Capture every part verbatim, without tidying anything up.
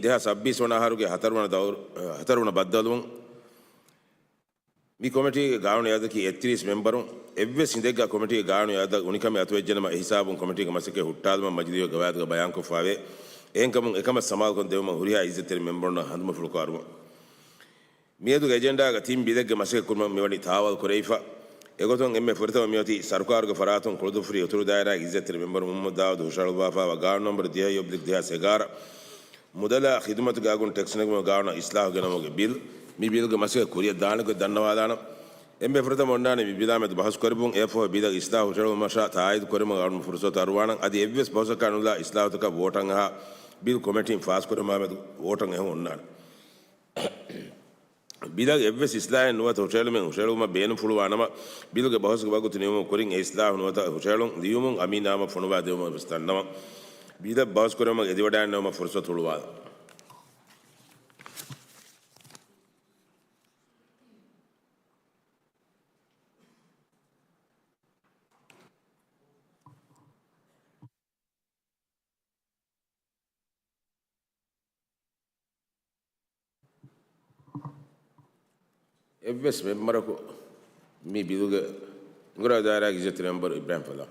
ދެހާސް ސައްބީސް ވަނަ އަހަރުގެ ހަތަރުވަނަ ދައުރު، ހަތަރުވަނަ ބައްދަލުވުން. މި ކޮމިޓީގެ ގާނޫނީ އަދަދަކީ އެއްތިރީސް މެމްބަރުން. އެއްވެސް ހިނދެއްގަ ކޮމިޓީގެ ގާނޫނީ އަދަދަށް އުނިކަމެއް އަތުވެއްޖެނަމަ، އެހިސާބުން ކޮމިޓީގެ މަސައްކަތް ހުއްޓާލުމަށް މަޖިލީހުގެ ގަވާއިދުގަ ބަޔާންކޮށްފައިވޭ. އެހެންކަމުން އެކަމަށް ސަމާލުކަން ދެވުމަށް ހުރިހާ އިއްޒަތްތެރި މެމްބަރުންނަށް ހަނދުމަފުޅު ކުރައްވަން. މިއަދުގެ އެޖެންޑާގަ ތިން ބިލެއްގެ މަސައްކަތް ކުރުމަށް މިވަނީ ތާވަލް ކުރެވިފަ. އެގޮތުން އެންމެ ފުރަތަމަ މިއޮތީ ސަރުކާރުގެ ފަރާތުން ކުޅުދުއްފުރި އުތުރު ދާއިރާގެ އިއްޒަތްތެރި މެމްބަރު މުހައްމަދު ދާއޫދު ހުށަހަޅުއްވާފައިވާ ގާނޫނު ނަންބަރު ދިހައެއް އޮބްލިކް ދިހަ ސެގާރަ މުދަލާ ޚިދުމަތުގެ އަގުން ޓެކްސް ނެގުމުގެ ގާނޫނަށް އިސްލާހު ގެނައުމުގެ ބިލް. މި ބިލްގެ މަސައްކަތް ކުރިއަށް ދާނެކަން ދަންނަވާލާނަން. އެންމެ ފުރަތަމަ އޮންނާނީ މި ބިލާ މެދު ބަހުސް ކުރެއްވުން. އެއަށްފަހު ބިލަށް އިސްލާހު ހުށަހެޅުމަށާ ތާއީދު ކުރުމަށް ގާނޫނު ފުރުސަތު އަރުވާނަން. އަދި އެއްވެސް ބަހުސަކާ ނުލާ އިސްލާހުތަކަށް ވޯޓަށް އަހާ ބިލް ކޮމިޓީން ފާސްކުރެވުމާ މެދު ވޯޓަށް އެހުން އޮންނާނެ. ބިލަށް އެއްވެސް އިސްލާހެއް ނުވަތަ ހުށަހެޅުމެއް ހުށަހެޅުމަށް ބޭނުންފުޅުވާ ނަމަ، ބިލުގެ ބަހުސްގެ ވަގުތު ނިމުމުގެ ކުރިން އެ އިސްލާހު ނުވަތަ ހުށަހެޅުން ލިޔުމުން އަމީން ނާމަ ފޮނުވާ ދެވުމަށް ވެސް ދަންނަވަން. ބިލަށް ބަހުސްކުރުމަށް އެދިވަޑައިގަންނަވުމަށް ފުރުސަތު ހުޅުވާލަން. އެއްވެސް މެމްބަރަކު މި ބިލުގެ އިނގުރާ ދާއިރާގެ އިއްޒަތްތެރި މެމްބަރު އިބްރާހިމް ފަލާ.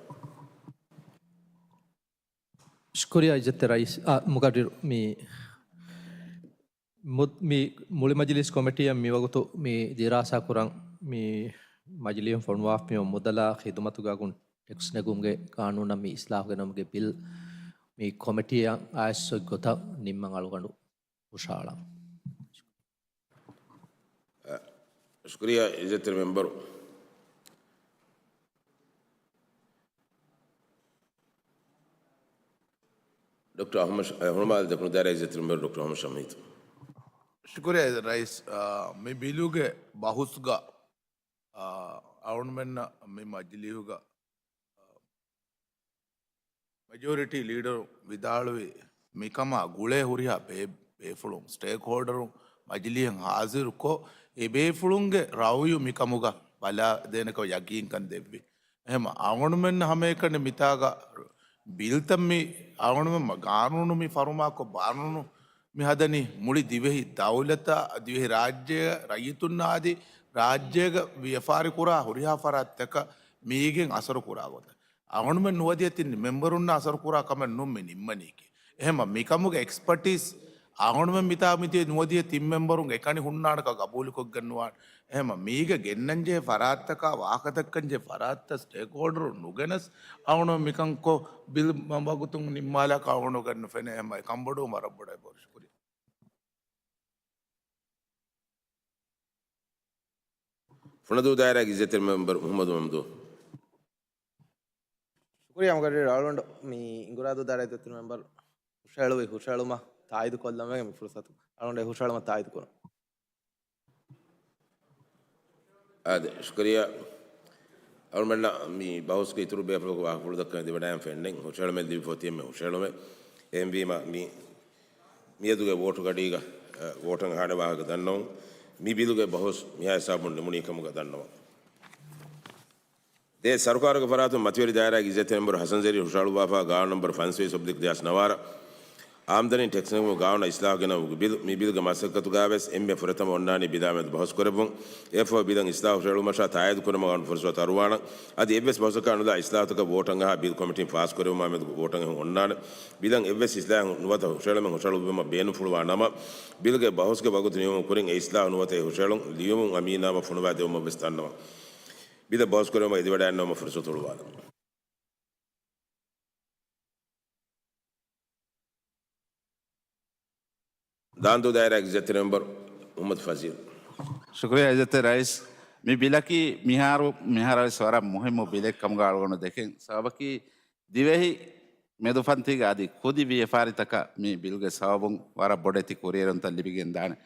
ޝުކުރިއްޔާ އިއްޒަތްތެރި ރައީސް، އާ، މުގައްރިރު، މި މު-، މި މުޅި މަޖިލީސް ކޮމިޓީއަށް މިވަގުތު މި ދިރާސާ ކުރަން މި މަޖިލީހުން ފޮނުވާފަ މި މުދަލާ ޚިދުމަތުގެ އަގުން ޓެކްސް ނެގުމުގެ ގާނޫނަށް މި އިސްލާހު ގެނައުމުގެ ބިލް މި ކޮމިޓީއަށް އައިސް އޮތް ގޮތަށް ނިންމަން އަޅުގަނޑު ހުށަހަޅަން. ޝުކުރިއްޔާ އިއްޒަތްތެރި މެމްބަރު ޑޮކްޓަރ އަޙްމަދު، އެ، ހުޅުމާލެ ދެކުނު ދާއިރާގެ އިއްޒަތްތެރި މެމްބަރު ޑޮކްޓަރ އަޙްމަދު ޝަމީދު. ޝުކުރިއްޔާ ރައީސް، އާ، މި ބިލުގެ ބަހުސްގަ، އާ، އަޅުގަނޑުމެންނަށް މި މަޖިލީހުގަ، އާ، މެޖޯރިޓީ ލީޑަރު ވިދާޅުވި މިކަމާ ގުޅޭ ހުރިހާ ބޭ-، ބޭފުޅުން، ސްޓޭކްހޯލްޑަރުން މަޖިލީހަށް ހާޒިރުކޮށް، އެ ބޭފުޅުންގެ ރައުޔު މިކަމުގަ ބަލާދޭނެކަމަށް ޔަގީންކަން ދެއްވި. އެހެމަ އަޅުގަނޑުމެން ހަމައެކަނި މިތާގަ ބިލްތައް މި އަޅުގަނޑުމެން ގާނޫނު މި ފަރުމާކޮށް ބާނުނު މި ހަދަނީ މުޅި ދިވެހި ދައުލަތާ، ދިވެހި ރާއްޖޭގަ ރައްޔިތުންނާ އަދި ރާއްޖޭގަ ވިޔަފާރި ކުރާ ހުރިހާ ފަރާތްތަކަށް މީގެން އަސަރު ކުރާ ގޮތަށް. އަޅުގަނޑުމެން ނުވަދިޔަ ތިން މެމްބަރުންނާ އަސަރު ކުރާ ކަމެއް ނޫން މި ނިންމަނީކީ. އެހެމަ މިކަމުގެ އެކްސްޕަޓީސް އަޅުގަނޑުމެން މިތާ މިތި ނުވަދިޔަ ތިން މެމްބަރުން އެކަނި ހުންނާނެކަން ގަބޫލުކޮށްގެން ނުވާނެ. އެހެމަ މީގެ ގެންނަންޖެހޭ ފަރާތްތަކާ ވާހަކަދައްކަންޖެހޭ ފަރާތްތައް ސްޓޭކްހޯލްޑަރުން ނުގެނަސް އަޅުގަނޑުމެން މިކަންކޮށް ބިލް ވަގުތުން ނިންމާލާކަށް އަޅުގަނޑު ނުފެނޭ. އެހެމަ އެކަންބޮޑުވުން ވަރަށް ބޮޑަށް ބޮޑަށް ޝުކުރިއްޔާ. ފުނަދޫ ދާއިރާގެ އިއްޒަތްތެރި މެމްބަރު މުހައްމަދު މަމްދޫ. ޝުކުރިއްޔާ މުގައްރިރު. އަޅުގަނޑު މި އިނގުރާދޫ ދާއިރާގެ އިއްޒަތްތެރި މެމްބަރު ހުށަހެޅުވި ހުށަހެޅުމަށް ތާއީދު ކޮށްލަމޭ މި ފުރުސަތު އަޅުގަނޑު ހުށަހެޅުމަށް ތާއީދު ކުރަން. އާދެ، ޝުކުރިއްޔާ. އަޅުގަނޑުމެންނަށް މި ބަހުސްގެ އިތުރު ބޭފުޅަކު ވާހަކަފުޅު ދައްކަން އެދިވަޑައިގެން ފެންނެން. ހުށަހެޅުމެއް ލިބިފަ އޮތީ އެންމެ ހުށަހެޅުމެއް. އެހެންވީމަ މި މިއަދުގެ ވޯޓު ގަޑީގަ، އަ، ވޯޓަށް އަހާނެ ވާހަކަ ދަންނަވަން. މި ބިލުގެ ބަހުސް މިހާ ހިސާބުން ނިމުނީ ކަމުގަ ދަންނަވަން. ދޭ، ސަރުކާރުގެ ފަރާތުން މަތިވެރި ދާއިރާގެ އިއްޒަތްތެރި މެމްބަރު ހަސަން ޒަރީން ހުށަހަޅުއްވާފަ ގާނޫނު ނަންބަރު ފަންސަވީސް އޮބްލިކް ދެހާސް ނަވާރަ އާމްދަނީ ޓެކްސް ނެގުމުގެ ގާނޫނަށް އިސްލާހު ގެނައުމުގެ ބިލު. މި ބިލުގެ މަސައްކަތުގައިވެސް އެންމެ ފުރަތަމަ އޮންނާނީ ބިލާމެދު ބަހުސް ކުރެއްވުން. އެއަށްފަހު ބިލަށް އިސްލާހު ހުށަހެޅުމަށާ ތާއީދު ކުރުމަށް ގާނޫނު ފުރުސަތު އަރުވާނަން. އަދި އެއްވެސް ބަހުސަކާ ނުލާ އިސްލާހުތަކަށް ވޯޓަށް އަހާ ބިލް ކޮމިޓީން ފާސް ކުރެވުމާ މެދު ވޯޓަށް އެހުން އޮންނާނެ. ބިލަށް އެއްވެސް އިސްލާހެއް ނުވަތަ ހުށަހެޅުމެއް ހުށަހެޅުއްވުމަށް ބޭނުންފުޅުވާ ނަމަ، ބިލުގެ ބަހުސްގެ ވަގުތު ނިމުމުގެ ކުރިން އެ އިސްލާހު ނުވަތަ އެ ހުށަހެޅުން ލިޔުމުން އަމީން ނާމަ ފޮނުވާ ދެވުމަށް ވެސް ދަންނަވަން. ބިލަށް ބަހުސް ކުރުމަށް އެދިވަޑައިގަންނަވުމަށް ފުރުސަތު ހުޅުވާލަން. ދާނދޫ ދާއިރާގެ އިއްޒަތްތެރި މެމްބަރު މުހައްމަދު ފަޒީލް. ޝުކުރިއްޔާ އިއްޒަތްތެރި ރައީސް. މި ބިލަކީ މިހާރު، މިހާރުވެސް ވަރަށް މުހިއްމު ބިލެއް ކަމުގަ އަޅުގަނޑު ދެކެން. ސަބަބަކީ ދިވެހި މެދުފަންތީގެ އަދި ކުދި ވިޔަފާރިތަކަށް މި ބިލުގެ ސަބަބުން ވަރަށް ބޮޑެތި ކުރިއެރުންތައް ލިބިގެން ދާނެ.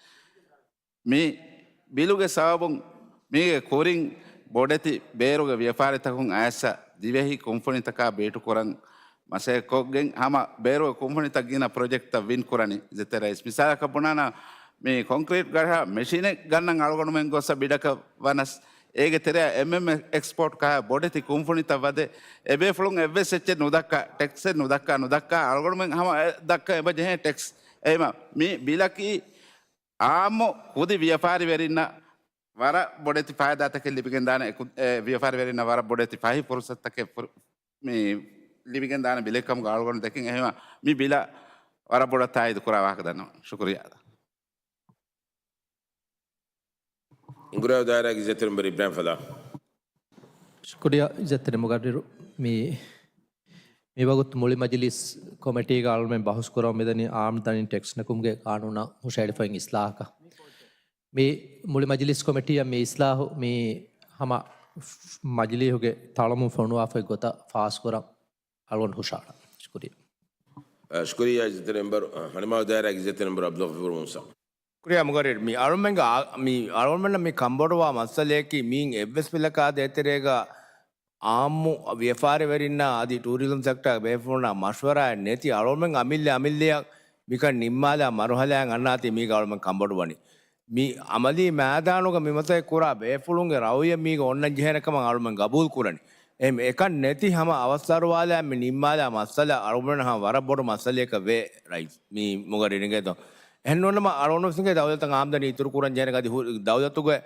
މި ބިލުގެ ސަބަބުން މީގެ ކުރިން ބޮޑެތި ބޭރުގެ ވިޔަފާރިތަކުން އައިއްސަ ދިވެހި ކުންފުނިތަކާ ބީޓުކުރަން މަސައްކަތްކޮށްގެން ހަމަ ބޭރުގެ ކުންފުނިތައް ގިނަ ޕްރޮޖެކްޓްތައް ވިން ކުރަނީ. އިއްޒަތްތެރި ރައީސް، މިސާލަކަށް ބުނާނަ، މި ކޮންކްރީޓް ގަހާ މެޝިނެއް ގަންނަން އަޅުގަނޑުމެން ގޮއްސަ ބިޑަކަށް ވަނަސް، އޭގެ ތެރެއަށް އެމްއެމް އެކްސްޕޯޓް ކަހަ ބޮޑެތި ކުންފުނިތައް ވަދެ، އެބޭފުޅުން އެއްވެސް އެއްޗެއް ނުދައްކާ، ޓެކްސެއް ނުދައްކާ، ނުދައްކާ އަޅުގަނޑުމެން ހަމަ އެ ދައްކަ އެބަ ޖެހޭ ޓެކްސް އެހެމަ މި ބިލަކީ އާއްމު ކުދި ވިޔަފާރިވެރިންނަށް ވަރަށް ބޮޑެތި ފާއިދާތަކެއް ލިބިގެންދާނެ، އެކު-، އެ، ވިޔަފާރިވެރިންނަށް ވަރަށް ބޮޑެތި ފަހި ފުރުސަތުތަކެއް ފުރު-، މި ލިބިގެންދާނެ ބިލެއްކަމުގަ އަޅުގަނޑު ދެކެން. އެހެމަ މި ބިލަށް ވަރަށް ބޮޑަށް ތާއީދު ކުރާ ވާހަކަ ދަންނަވަން. ޝުކުރިއްޔާ. އިނގުރާ ދާއިރާގެ އިއްޒަތްތެރި މެމްބަރު އިބްރާހިމް ފަލާ. ޝުކުރިއްޔާ އިއްޒަތްތެރި މުގައްރިރު. މި، މި ވަގުތު މުޅި މަޖިލީސް ކޮމިޓީގަ އަޅުމެން ބަހުސް ކުރަމުން މިދަނީ އާމްދަނީ ޓެކްސް ނެކުމުގެ ގާނޫނަށް ހުށަހެޅިފައި އިސްލާހަކަށް. މި މުޅި މަޖިލީސް ކޮމިޓީއަށް މި އިސްލާހު މި ހަމަ މަޖިލީހުގެ ތަޅަމުން ފޮނުވާފައި ގޮތަށް ފާސްކުރަން އަޅުގަނޑު ހުށަހަޅަން. ޝުކުރިއްޔާ. އަ، ޝުކުރިއްޔާ އިއްޒަތްތެރި މެމްބަރު، އަ، ހަނިމާލު ދާއިރާގެ އިއްޒަތްތެރި މެމްބަރު އަބްދުﷲ ޣަފޫރު މޫސާ. ޝުކުރިއްޔާ މުގައްރިރު. މި އަޅުމެންގެ އާ-، މި އަޅުމެންނަށް މި ކަންބޮޑުވާ މައްސަލަޔަކީ މިއިން އެއްވެސް ބިލަކާ ދޭތެރޭގަ އާއްމު ވިޔަފާރިވެރިންނާ އަދި ޓޫރިޒަމް ސެކްޓާގެ ބޭފުޅުންނާ މަޝްވަރާއެއް ނެތި އަޅުމެން އަމިއްލަ އަމިއްލައަށް މިކަން ނިންމާލާ މަރުހަލާއެއް އަންނާތީ މީގަ އަޅުމެން ކަންބޮޑުވަނީ. މި އަމަލީ މައިދާނުގަ މި މަސައްކަތް ކުރާ ބޭފުޅުންގެ ރައުޔެއް މީގަ އޮންނަން ޖެހޭނެ ކަމަށް އަޅުމެން ގަބޫލު ކުރަނީ. އެހެން އެކަން ނެތި ހަމަ އަވަސްއަރުވާލާ މި ނިންމާލާ މައްސަލަ އަޅުގަނޑު ހަމަ ވަރަށް ބޮޑު މައްސަލައަކަށް ވޭ ރައީސް. މި މުގައްރިރު އިނގޭތޯ. އެހެން ނޫނަމަ އަޅުގަނޑު ވެސް އިނގޭ ދައުލަތަށް އާމްދަނީ އިތުރު ކުރަން ޖެހޭނެ އަދި ހު-، ދައުލަތުގެ،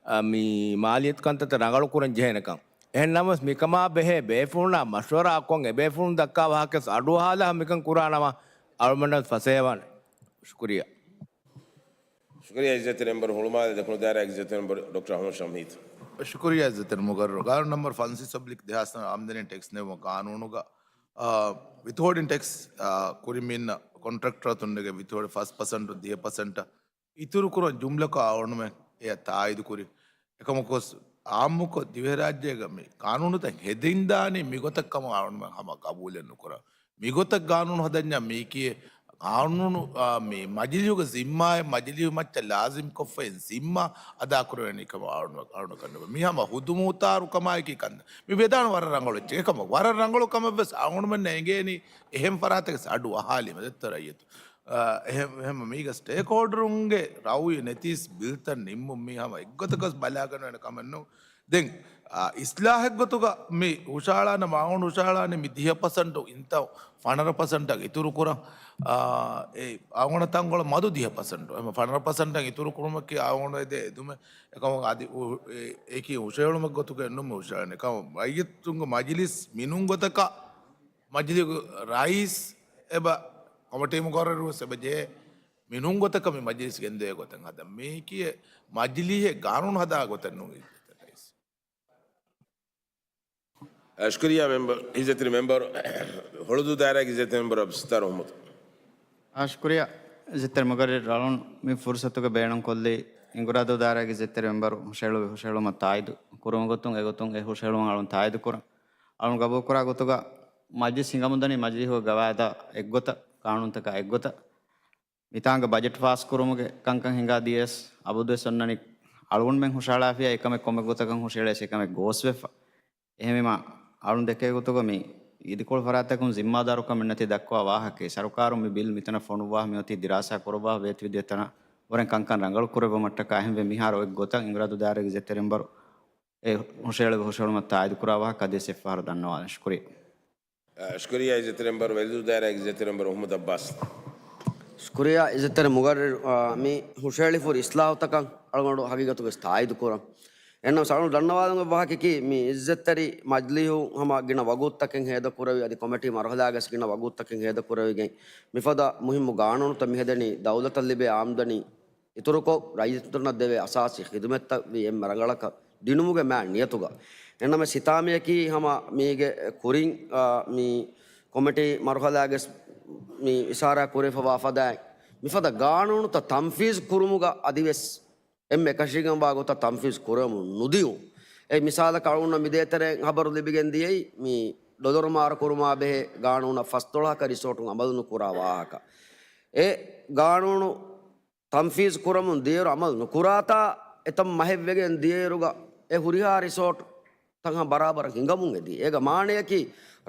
އަ، މި މާލިއްޔަތު ކަންތައްތައް ރަނގަޅު ކުރަން ޖެހޭނެކަން. އެހެން ނަމަވެސް މިކަމާ ބެހޭ ބޭފުޅުންނާ މަޝްވަރާ ކޮށް އެބޭފުޅުން ދައްކާ ވާހަކަ ވެސް އަޑުއަހާލާ މިކަން ކުރާނަމަ އަޅުގަނޑަށް ފަސޭހަވާނެ. ޝުކުރިއްޔާ. ޝުކުރިއްޔާ އިއްޒަތްތެރި މެމްބަރު. ހުޅުމާލެ ދަކުނު ދާއިރާގެ އިއްޒަތްތެރި މެމްބަރު ޑޮކްޓަރ އަޙްމަދު ޝަމްހީދު. ޝުކުރިއްޔާ އިއްޒަތްތެރި މުގައްރިރު. ގާނޫނު ނަމްބަރު ފަންސަވީސް އޮބްލިކް ދެހާސް ނަވަ އާމްދަނީ ޓެކްސް ނެވުމަށް ގާނޫނުގަ، އާ، ވިތުހޯޑިން ޓެކްސް، އާ، ކުރިން މި އިންނަ ކޮންޓްރެކްޓަރުންގެ ވިތުހޯޑި ފަސް ޕަސެންޓު ދިހަ ޕަސެންޓަށް އިތުރު ކުރުމަށް ޖުމްލަކޮށް އަޅުގަނޑުމެން އެއަށް ތާއީދު ކުރި. އެކަމަކު ވެސް އާއްމުކޮށް ދިވެހިރާއްޖޭގަ މި ގާނޫނުތައް ހެދިންދާނީ މިގޮތަށް ކަމަށް އަޅުގަނޑުމެން ހަމަ ގަބޫލެއް ނުކުރަން. މިގޮތަށް ގާނޫނު ހަދަންޏާ މީކީ ގާނޫނު، އާ، މި މަޖިލީހުގެ ޒިންމާއެއް، މަޖިލީހު މައްޗަށް ލާޒިމްކޮށްފައި ޒިންމާ އަދާކުރެވޭނީ ކަމަށް އަޅުގަނޑު، އަޅުގަނޑު ކަންނެބަ. މި ހަމަ ހުދުމޫތާރުކަމާއެކީ ކަން. މި ވެދާނެ ވަރަށް ރަނގަޅު އެއްޗެއް. އެކަމަކު ވަރަށް ރަނގަޅު ކަމެއް ވެސް އަޅުގަނޑުމެންނަށް އެނގޭނީ އެހެން ފަރާތެއް ވެސް އަޑު އަހާލީމަ ދެއްތޯ ރައްޔިތު. އާ، އެހެން، އެހެން މީގަ ސްޓޭކްހޯލްޑަރުންގެ ރައުޔު ނެތީސް ބިލްތައް ނިންމުން މީ ހަމަ އެއްގޮތަކަސް ބަލާގަންނަވާނެ ކަމެއް ނޫން. ދެން، އާ، އިސްލާހެއް ގޮތުގަ މި ހުށަހަޅާނެ، މާ އަޅުގަނޑު ހުށަހަޅާނީ މި ދިހަ ޕަސެންޓު އިންތަ ފަނަރަ ޕަސެންޓަށް އިތުރު ކުރަން. އާ، އެ އަޅުގަނޑަށް ތަންކޮޅެއް މަދު ދިހަ ޕަސެންޓު. އެމަ ފަނަރަ ޕަސެންޓަށް އިތުރު ކުރުމަކީ އަޅުގަނޑު އެދޭ އެދުމެއް. އެކަމަކު އަދި އު-، އެ-، އެކި ހުށަހެޅުމެއް ގޮތުގަ ނުމެ ހުށަހެޅެނީ. އެކަމަކު ރައްޔިތުންގެ މަޖިލިސް މި ނޫން ގޮތަކަށް މަޖިލީހުގެ ރައީސް އެބަ ކޮމިޓީ މުގައްރަރު ވެސް އެބަ ޖެހޭ. މި ނޫން ގޮތަކަށް މި މަޖިލީސް ގެންދެވޭ ގޮތެއް ހަދަން. މީކީ މަޖިލީހެއް ގާނޫނު ހަދާ ގޮތެއް ނޫން އިއްޒަތްތެރި ރައީސް. އަ، ޝުކުރިއްޔާ މެމްބަރު، އިއްޒަތްތެރި މެމްބަރު، ހޮޅުދޫ ދާއިރާގެ އިއްޒަތްތެރި މެމްބަރު އަބްދުއްސައްތާރު އަޙްމަދު. އާ، ޝުކުރިއްޔާ އިއްޒަތްތެރި މުގައްރިރު. އަޅުން މި ފުރުސަތުގެ ބޭނުންކޮށްލީ އިނގުރާދޫ ދާއިރާގެ އިއްޒަތްތެރި މެމްބަރު ހުށަހެޅުވި ހުށަހެޅުމަށް ތާއީދު ކުރުމުގެ ގޮތުން އެގޮތުން އެ ހުށަހެޅުމަށް އަޅުން ތާއީދު ކުރަން. އަޅުން ގަބޫލުކުރާ ގޮތުގަ މަޖިލިސް ހިނގަމުންދަނީ މަޖިލީހުގެ ގަވާއިދާ އެއްގޮތަށް، ގާނޫނުތަކާ އެއްގޮތަށް. މިތާނގަ ބަޖެޓް ފާސްކުރުމުގެ ކަންކަން ހިނގާ ދިޔަސް އަބަދުވެސް އޮންނަނީ އަޅުގަނޑުމެން ހުށަހަޅާފިޔާ އެކަމެއް ކޮންމެ ގޮތަކަށް ހުށަހެޅޭސް އެކަމެއް ގޯސްވެފަ. އެހެންވީމާ، އަޅުން ދެކޭ ގޮތުގަ މި އިދިކޮޅު ފަރާތްތަކުން ޒިންމާދާރުކަމެއް ނެތި ދައްކަވާ ވާހަކައެއް ސަރުކާރުން މި ބިލް މިތަނަށް ފޮނުއްވާ މިއޮތީ ދިރާސާ ކުރައްވާ ވޭތުވެދިޔަ ތަނަށް ވަރަށް ކަންކަން ރަނގަޅު ކުރެއްވުމަށްޓަކާ. އެހެންވެ މިހާރު އޮތް ގޮތަށް އިނގުރާދޫ ދާއިރާގެ އިއްޒަތްތެރި މެމްބަރު އެ ހުށަހެޅުވި ހުށަހެޅުމަށް ތާއީދު ކުރާ ވާހަކަ އަދިވެސް އެއްފަހަރު ދަންނަވާލަން. ޝުކުރިއްޔާ. އަ، ޝުކުރިއްޔާ އިއްޒަތްތެރި މެމްބަރު، ވެލިދޫ ދާއިރާގެ އިއްޒަތްތެރި މެމްބަރު އަޙްމަދު އައްބާސް. ޝުކުރިއްޔާ އިއްޒަތްތެރި މުގައްރިރު، އާ، މި ހުށަހެޅިފުރި އިސްލާހުތަކަށް އަޅުގަނޑު ހަގީގަތުގަ ތާއީދު ކުރަން. އެހެންނަމަވެސް އަޅުގަނޑު ދަންނަވާލުމުގެ ވާހަކައަކީ މި އިއްޒަތްތެރި މަޖިލީހު ހަމަ ގިނަ ވަގުތުތަކެއް ހޭދަކުރެވި، އަދި ކޮމިޓީ މަރުހަލާގަސް ގިނަ ވަގުތުތަކެއް ހޭދަކުރެވިގެން މިފަދަ މުހިއްމު ގާނޫނުތައް މިހެދެނީ ދައުލަތަށް ލިބޭ އާމްދަނީ އިތުރުކޮށް، ރައްޔިތުންނަށް ދެވޭ އަސާސީ ޚިދުމަތްތައް ވީ އެންމެ ރަނގަޅަކަށް ދިނުމުގެ މާތް ނިޔަތުގަ. އެންނަމެސް ހިތާމަޔަކީ ހަމަ މީގެ ކުރިން، އާ، މި ކޮމިޓީ މަރުހަލާގެ މި އިޝާރާ ކުރެވިފަވާ ފަދައިން، މިފަދަ ގާނޫނުތައް ތަންފީޒު ކުރުމުގަ އަދިވެސް އެންމެ އެކަށީގެންވާ ގޮތަށް ތަންފީޒު ކުރެވެމުން ނުދިޔުން. އެ މިސާލަކަށް އަޅުގަނޑަށް މިދޭތެރޭން ހަބަރު ލިބިގެން ދިޔައީ، މި ޑޮލަރު މާރު ކުރުމާ ބެހޭ ގާނޫނަށް ފަސްދޮޅަހަކަށް ރިސޯޓުން އަމަލު ނުކުރާ ވާހަކަ. އެ ގާނޫނު ތަންފީޒު ކުރަމުން ދިޔައިރު އަމަލު ނުކުރާތާ، އެތަން މަހެއް ވެގެން ދިޔައިރުގަ އެ ހުރިހާ ރިސޯޓް ތަން ހަމަ ބަރާބަރަށް ހިނގަމުން އެދީ. އޭގެ މާނަޔަކީ،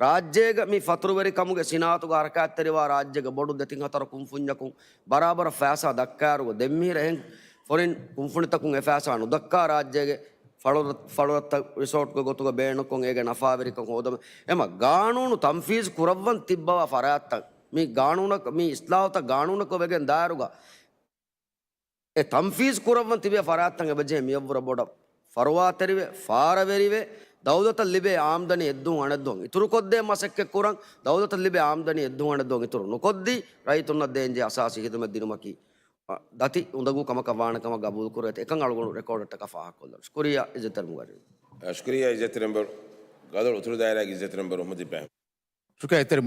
ރާއްޖޭގަ މި ފަތުރުވެރިކަމުގެ ސިނާއަތުގަ ހަރަކާތްތެރިވާ ރާއްޖޭގެ ބޮޑު ދެތިން ހަތަރު ކުންފުންޏަކުން ބަރާބަރަށް ފައިސާ ދައްކާއިރުގަ، ދެންމިހިރަ އެހެން ފޮރިން ކުންފުނިތަކުން އެ ފައިސާ ނުދައްކާ ރާއްޖޭގެ ފަޅުރަށް-، ފަޅުރަށްތައް ރިސޯޓްގެ ގޮތުގަ ބޭނުންކޮށް، އޭގެ ނަފާވެރިކަން ހޯދަމުން. އެމަ ގާނޫނު ތަންފީޒު ކުރައްވަން ތިއްބަވާ ފަރާތްތައް މި ގާނޫނަކަށް، މި އިސްލާހުތައް ގާނޫނަކަށް ވެގެން ދާއިރުގަ އެ ތަންފީޒް ކުރައްވަން ތިބޭ ފަރާތްތައް އެބަޖެހޭ މިއަށްވުރެ ބޮޑަށް ފަރުވާތެރިވެ، ފާރަވެރިވެ، ދައުލަތަށް ލިބޭ އާމްދަނީ އެއްދުވަހު އަނެއްދުވަހަށް އިތުރުކޮށްދޭން މަސައްކަތް ކުރަން، ދައުލަތަށް ލިބޭ އާމްދަނީ އެއްދުވަހު އަނެއްދުވަހަށް އިތުރު ނުކޮށްދީ، ރައްޔިތުންނަށް ދޭންޖެހޭ އަސާސީ ހިދުމަތް ދިނުމަކީ، އަ، ދަތި އުނދަގޫ ކަމަކަށް ވާނެ ކަމަށް ގަބޫލު ކުރޭތޯ އެކަން އަޅުގަނޑު ރެކޯޑަށްޓަކާ ފާހަގަކޮށްލަން. ޝުކުރިއްޔާ އިއްޒަތްތެރި މުގައްރިރު. އަ، ޝުކުރިއްޔާ އިއްޒަތްތެރި މެމްބަރު، ގަދޮޅު އުތުރު ދާއިރާގެ އިއްޒަތްތެރި މެމްބަރު އަޙްމަދު އިބްރާހިމް. ޝުކުރިއްޔާ އިއްޒަތްތެރި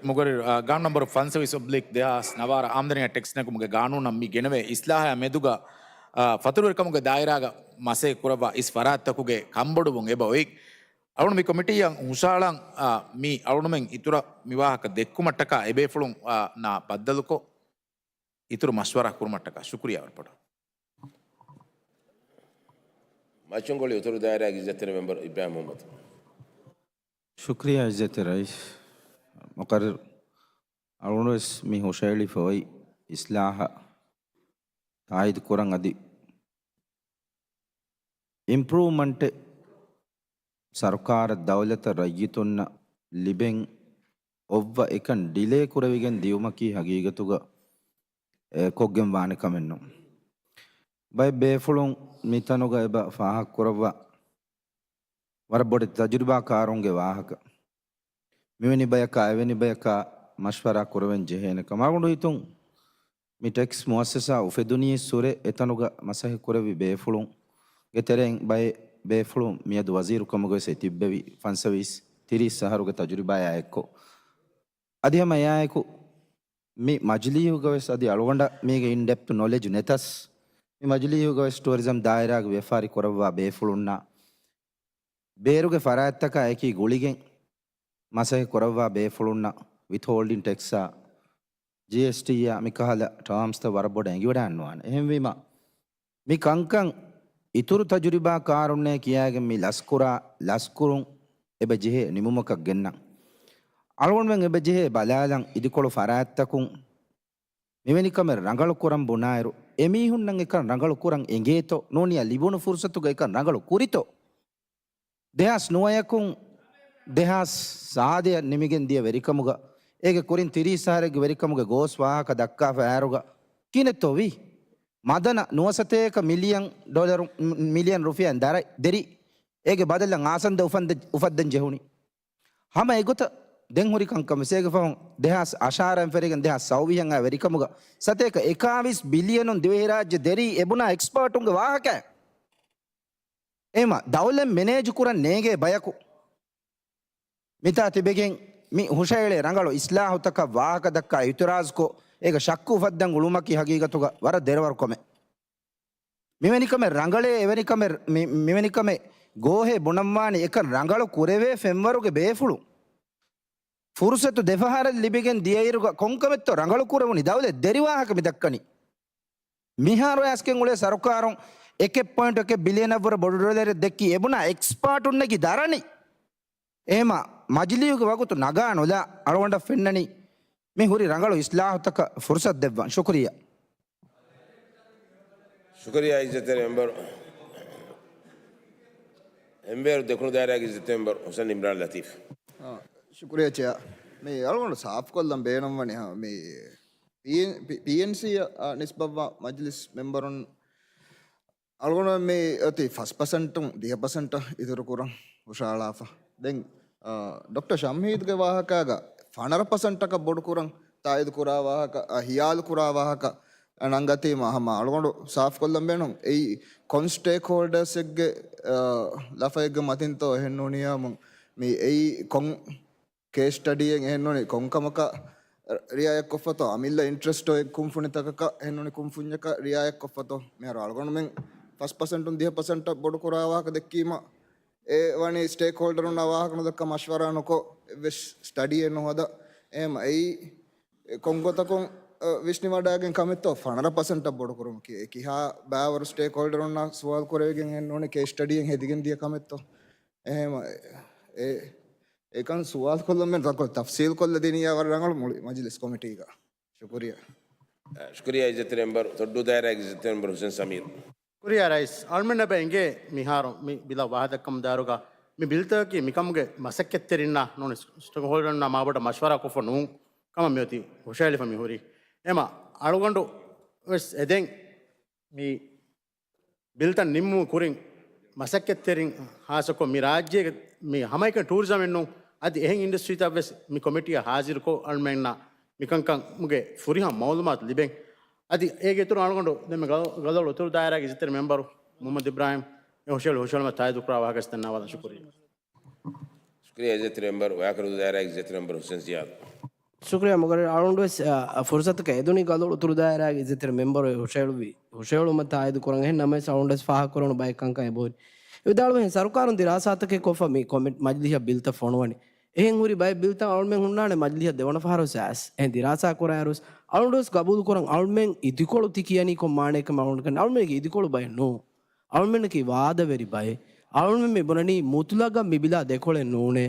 މުގައްރިރު، އަ، ގާނޫނު ނަންބަރު ފަންސަވީސް އޮބްލިކް ދެހާސް ނަވާރަ އާމްދަނީއާ ޓެކްސް ނެގުމުގެ ގާނޫނަށް މި ގެނެވޭ އިސްލާހާ މެދުގަ، އަ، ފަތުރުވެރިކަމުގެ ދާއިރާގަ މަސައްކަތް ކުރައްވާ އިސް ފަރާތްތަކުގެ ކަންބޮޑުވުން އެބަ އޮތް. އަޅުގަނޑު މި ކޮމިޓީއަށް ހުށަހަޅަން، އަ، މި އަޅުގަނޑުމެން އިތުރަށް މި ވާހަކަ ދެއްކުމަށްޓަކާ އެބޭފުޅުން، އަ، ނާ ބައްދަލުކޮށް، އިތުރު މަޝްވަރާ ކުރުމަށްޓަކާ ޝުކުރިއްޔާ ވަރަށް ބޮޑަށް. މައްޗަންގޮޅި އުތުރު ދާއިރާގެ އިއްޒަތްތެރި މެމްބަރު އިބްރާހިމް މުޙައްމަދު. ޝުކުރިއްޔާ އިއްޒަތްތެރި ރައީސް. މުޤައްރިރު، އަޅުގަނޑުވެސް މި ހުށަހެޅިފަ އޮތް އިސްލާހަށް ތާއީދު ކުރަން އަދި އިމްޕްރޫވްމަންޓެއް ސަރުކާރަށް ދައުލަތަށް ރައްޔިތުންނަށް ލިބެން އޮއްވަ އެކަން ޑިލޭ ކުރެވިގެން ދިޔުމަކީ ހަގީގަތުގަ، އެ، ކޮށްގެން ވާނެ ކަމެއް ނޫން. ބައެއް ބޭފުޅުން މިތަނުގަ އެބަ ފާހަގަކުރައްވާ ވަރަށް ބޮޑެތި ތަޖުރިބާ ކާރުންގެ ވާހަކަ. މިވެނި ބަޔަކާ އެވެނި ބަޔަކާ މަޝްވަރާ ކުރެވެން ޖެހޭނެ ކަމަށް އަޅުގަނޑު ހިތުން. މި ޓެކްސް މުއައްސަސާ އުފެދުނީއްސުރެ އެތަނުގަ މަސައްކަތް ކުރެއްވި ބޭފުޅުންގެ ތެރެއިން ބައެއް ބޭފުޅުން މިއަދު ވަޒީރު ކަމުގަވެސް އެ ތިއްބެވި ފަންސަވީސް ތިރީސް އަހަރުގެ ތަޖުރިބާޔާ އެއްކޮށް. އަދި ހަމަ އެއާއެކު މި މަޖިލީހުގަވެސް އަދި އަޅުގަނޑަށް މީގެ އިން ޑެޕްތު ނޮލެޖް ނެތަސް، މި މަޖިލީހުގަވެސް ޓޫރިޒަމް ދާއިރާގެ ވިޔަފާރި ކުރައްވާ ބޭފުޅުންނާ ބޭރުގެ ފަރާތްތަކާ އެކީ ގުޅިގެން މަސައްކަތް ކުރައްވާ ބޭފުޅުންނަށް ވިތްހޯލްޑިން ޓެކްސްއާ، ޖީއެސްޓީއާ މިކަހަލަ ޓާމްސްތައް ވަރަށް ބޮޑަށް އެނގިވަޑައިގަންނަވާނެ. އެހެންވީމަ، މި ކަންކަން އިތުރު ތަޖުރިބާ ކާރުންނޭ ކިޔާގެން މި ލަސްކުރާ ލަސްކުރުން އެބަ ޖެހޭ ނިމުމަކަށް ގެންނަން. އަޅުގަނޑުމެން އެބަ ޖެހޭ ބަލާލަން އިދިކޮޅު ފަރާތްތަކުން މިވެނި ކަމެއް ރަނގަޅު ކުރަން ބުނާއިރު، އެމީހުންނަށް އެކަން ރަނގަޅު ކުރަން އެނގޭތޯ، ނޫނިއްޔާ ލިބުނު ފުރުސަތުގަ އެކަން ރަނގަޅު ކުރިތޯ؟ ދެހާސް ނުވަޔަކުން ދެހާސް ސާދަޔަށް ނިމިގެން ދިޔަ ވެރިކަމުގަ، އޭގެ ކުރިން ތިރީސް އަހަރެއްގެ ވެރިކަމުގެ ގޯސް ވާހަކަ ދައްކާފަ އައިރުގަ ކިހިނެއްތޯ ވީ؟ މަދަނަށް ނުވަސަތޭކަ މިލިއަން ޑޮލަރު، މި-، މިލިއަން ރުފިޔާއިން ދަރަ-، ދެރި، އޭގެ ބަދަލަށް އާސަންދަ އުފަންދެ-، އުފައްދަން ޖެހުނީ. ހަމަ އެގޮތަށް ދެން ހުރި ކަންކަން ވެސް އޭގެ ފަހުން ދެހާސް އަށާރައިން ފެށިގެން ދެހާސް ސައުވީހަށް އައި ވެރިކަމުގަ ސަތޭކަ އެކާވީސް ބިލިއަނުން ދިވެހިރާއްޖެ ދެރީ އެބުނާ އެކްސްޕާޓުންގެ ވާހަކައެއް. އެހެމަ ދައުލަތް މެނޭޖު ކުރަން ނޭނގޭ ބަޔަކު މިތާ ތިބެގެން މި ހުށައެޅޭ ރަނގަޅު އިސްލާހުތަކަށް ވާހަކަ ދައްކާ އިއުތިރާޒުކޮށް، އޭގަ ޝައްކު އުފައްދަން އުޅުމަކީ ހަގީގަތުގަ ވަރަށް ދެރަވަރު ކަމެއް. މިވެނި ކަމެއް ރަނގަޅޭ، އެވެނި ކަމެއް، މި-، މިވެނި ކަމެއް ގޯހޭ ބުނަންވާނީ އެކަން ރަނގަޅު ކުރެވޭ ފެންވަރުގެ ބޭފުޅުން. ފުރުސަތު ދެފަހަރަށް ލިބިގެން ދިޔައިރުގަ ކޮންކަމެއްތޯ ރަނގަޅު ކުރެވުނީ؟ ދައުލަތް ދެރިވާހަކަ މި ދައްކަނީ. މިހާރު އައިސްގެން އުޅޭ ސަރުކާރުން އެކެއް ޕޮއިންޓް އެކެއް ބިލިއަނަށްވުރެ ބޮޑު ޑޮލަރެއް ދެއްކީ އެބުނާ އެކްސްޕާޓުން ނެގި ދަރަނި. އެހެމަ މަޖިލީހުގެ ވަގުތު ނަގާ ނުލާ އަޅުގަނޑަށް ފެންނަނީ މި ހުރި ރަނގަޅު އިސްލާހުތަކަށް ފުރުސަތު ދެއްވަން. ޝުކުރިއްޔާ. ޝުކުރިއްޔާ އިއްޒަތްތެރި މެމްބަރު. އެންވޭރު ދެކުނު ދާއިރާގެ އިއްޒަތްތެރި މެމްބަރު ހުސެން އިމްރާން ލަތީފް. އާ، ޝުކުރިއްޔާ ޗެއާ. މި އަޅުގަނޑު ސާފުކޮށްލަން ބޭނުންވަނީ ހަ، މި ޕީ-، ޕީ-، ޕީއެންސީއަށް، އާ، ނިސްބަތްވާ މަޖިލިސް މެމްބަރުން އަޅުގަނޑު މި އޮތީ ފަސް ޕަސެންޓުން ދިހަ ޕަސެންޓަށް އިތުރު ކުރަން ހުށަހަޅާފަ. ދެން، އާ، ޑޮކްޓަރ ޝަމްހީދުގެ ވާހަކާގަ ފަނަރަ ޕަސެންޓަކަށް ބޮޑު ކުރަން ތާއީދު ކުރާ ވާހަކަ، އާ، ހިޔާލު ކުރާ ވާހަކަ، އަ، ނަންގަތީމަ ހަމަ އަޅުގަނޑު ސާފުކޮށްލަން ބޭނުން. އެއީ ކޮން ސްޓޭކް ހޯލްޑާސްއެއްގެ، އާ، ލަފައެއްގެ މަތިންތޯ އެހެންނޫނިއްޔާމު މި އެއީ ކޮން ކޭސް ސްޓަޑީއެއް އެހެންނޫނީ ކޮންކަމަކަށް ރިއާޔަތްކޮށްފަތޯ، އަމިއްލަ އިންޓްރެސްޓް އޮތް ކުންފުނިތަކަކަށް އެހެންނޫނީ ކުންފުންޏަކަށް ރިއާޔަތްކޮށްފަތޯ، މިހާރު އަޅުގަނޑުމެން ފަސް ޕަސެންޓުން ދިހަ ޕަސެންޓަށް ބޮޑުކުރާ ވާހަކަ ދެއްކީމަ، އެ ވަނީ ސްޓޭކް ހޯލްޑަރުންނާ ވާހަކަ ނުދައްކާ މަޝްވަރާ ނުކޮށް، އެއްވެސް ސްޓަޑީއެއް ނުހަދާ. އެހެން އެއީ ކޮންގޮތަކުން، އަ، ވިސްނިވަޑައިގެން ކަމެއްތޯ ފަނަރަ ޕަސެންޓަށް ބޮޑުކުރުމަކީ؟ އެ ކިހާ ބައިވަރު ސްޓޭކް ހޯލްޑަރުންނާ ސުވާލު ކުރެވިގެން އެހެންނޫނީ ކޭސް ސްޓަޑީއެއް ހެދިގެން ދިޔަ ކަމެއްތޯ؟ އެހެމަ އެ އެކަން ސުވާލު ކޮށްލަމެން ތަކޮ ތަފްސީލް ކޮށްލަ ދިނިއްޔާ ވަރަށް ރަނގަޅު މުޅި މަޖިލިސް ކޮމިޓީގަ. ޝުކުރިއްޔާ. އަ، ޝުކުރިއްޔާ އިއްޒަތްތެރި މެމްބަރު، ތޮއްޑޫ ދާއިރާގެ އިއްޒަތްތެރި މެމްބަރު ހުސެން ސަމީރު. ޝުކުރިއްޔާ ރައީސް. އަޅުމެންނަށް އެބަ އެނގޭ މިހާރު މި ބިލަށް ވާހަކަ ދައްކަމުން ދާއިރުގަ މި ބިލްތަކަކީ މިކަމުގެ މަސައްކަތްތެރިންނާ ނޫނީ ސްޓޭކް ހޯލްޑަރުންނާ މާބޮޑަށް މަޝްވަރާ ކޮށްފަ ނޫން. ކަމަށް މިއޮތީ ހުށައެޅިފަ މި ހުރީ. އެމަ އަޅުގަނޑު ވެސް އެދެން މި ބިލްތައް ނިންމުމުގެ ކުރިން މަސައްކަތްތެރިން ހާއްސަކޮށް މި ރާއްޖޭގެ މި ހަމައެކަނި ޓޫރިޒަމެއް ނޫން، އަދި އެހެން އިންޑަސްޓްރީތައް ވެސް މި ކޮމިޓީއަށް ހާޒިރުކޮށް އަޅުމެންނަށް މިކަންކަމުގެ ފުރިހަމަ މައުލޫމާތު ލިބެން. އަދި އޭގެ އިތުރު އަޅުގަނޑު ދެންމެ ގަ-، ގަދައުޅު އުތުރު ދާއިރާގެ އިއްޒަތްތެރި މެމްބަރު މުހައްމަދު އިބްރާހިމް އެ ހުށައެޅު ހުށައެޅުމަށް ތާއީދުކުރާ ވާހަކަ ދަންނަވާލަން. ޝުކުރިއްޔާ. ޝުކުރިއްޔާ އިއްޒަތްތެރި މެމްބަރު. ވާހަކަރު ދާއިރާގެ އިއްޒަތްތެރި މެމްބަރު ހުސެން ޒިޔާދު. ޝުކުރިއްޔާ މުގައްރިރު. އަޅުގަނޑުވެސް، އަ، އަ، ފުރުސަތަކަށް އެދުނީ ގަދައުޅު އުތުރު ދާއިރާގެ އިއްޒަތްތެރި މެމްބަރު އެ ހުށައެޅުއްވި ހުށައެޅުމަށް ތާއީދު ކުރަން. އެހެން ނަމަވެސް އަޅުގަނޑުވެސް ފާހަގަކުރަން ބައެއް ކަންކަން އެބަހުރި. އެ ވިދާޅުވިހެން ސަރުކާރުން ދިރާސާތަކެއް ކޮށްފަ މި ކޮމެ-، މަޖިލީހަށް ބިލްތައް ފޮނުވަނީ. އެހެން ހުރި ބައެއް ބިލްތައް އަޅުމެން ހުންނާނެ މަޖިލީހަށް ދެވަނަ ފަހަރު ސާސް. އެހެން ދިރާސާ ކުރާއިރުސް އަޅުގަނޑުވެސް ގަބޫލު ކުރަން އަޅުމެން އިދިކޮޅު ތި ކިޔަނީ ކޮން މާނައެއްކަމެއް އަޅުގަނޑު އިދިކޮޅު ބައެއް ނޫން. އަޅުމެންނަކީ ވާދަވެރި ބައެއް. އަޅުމެން މި ބުނަނީ މުތުލަގަށް މި ބިލާ ދެކޮޅެއް ނޫނޭ.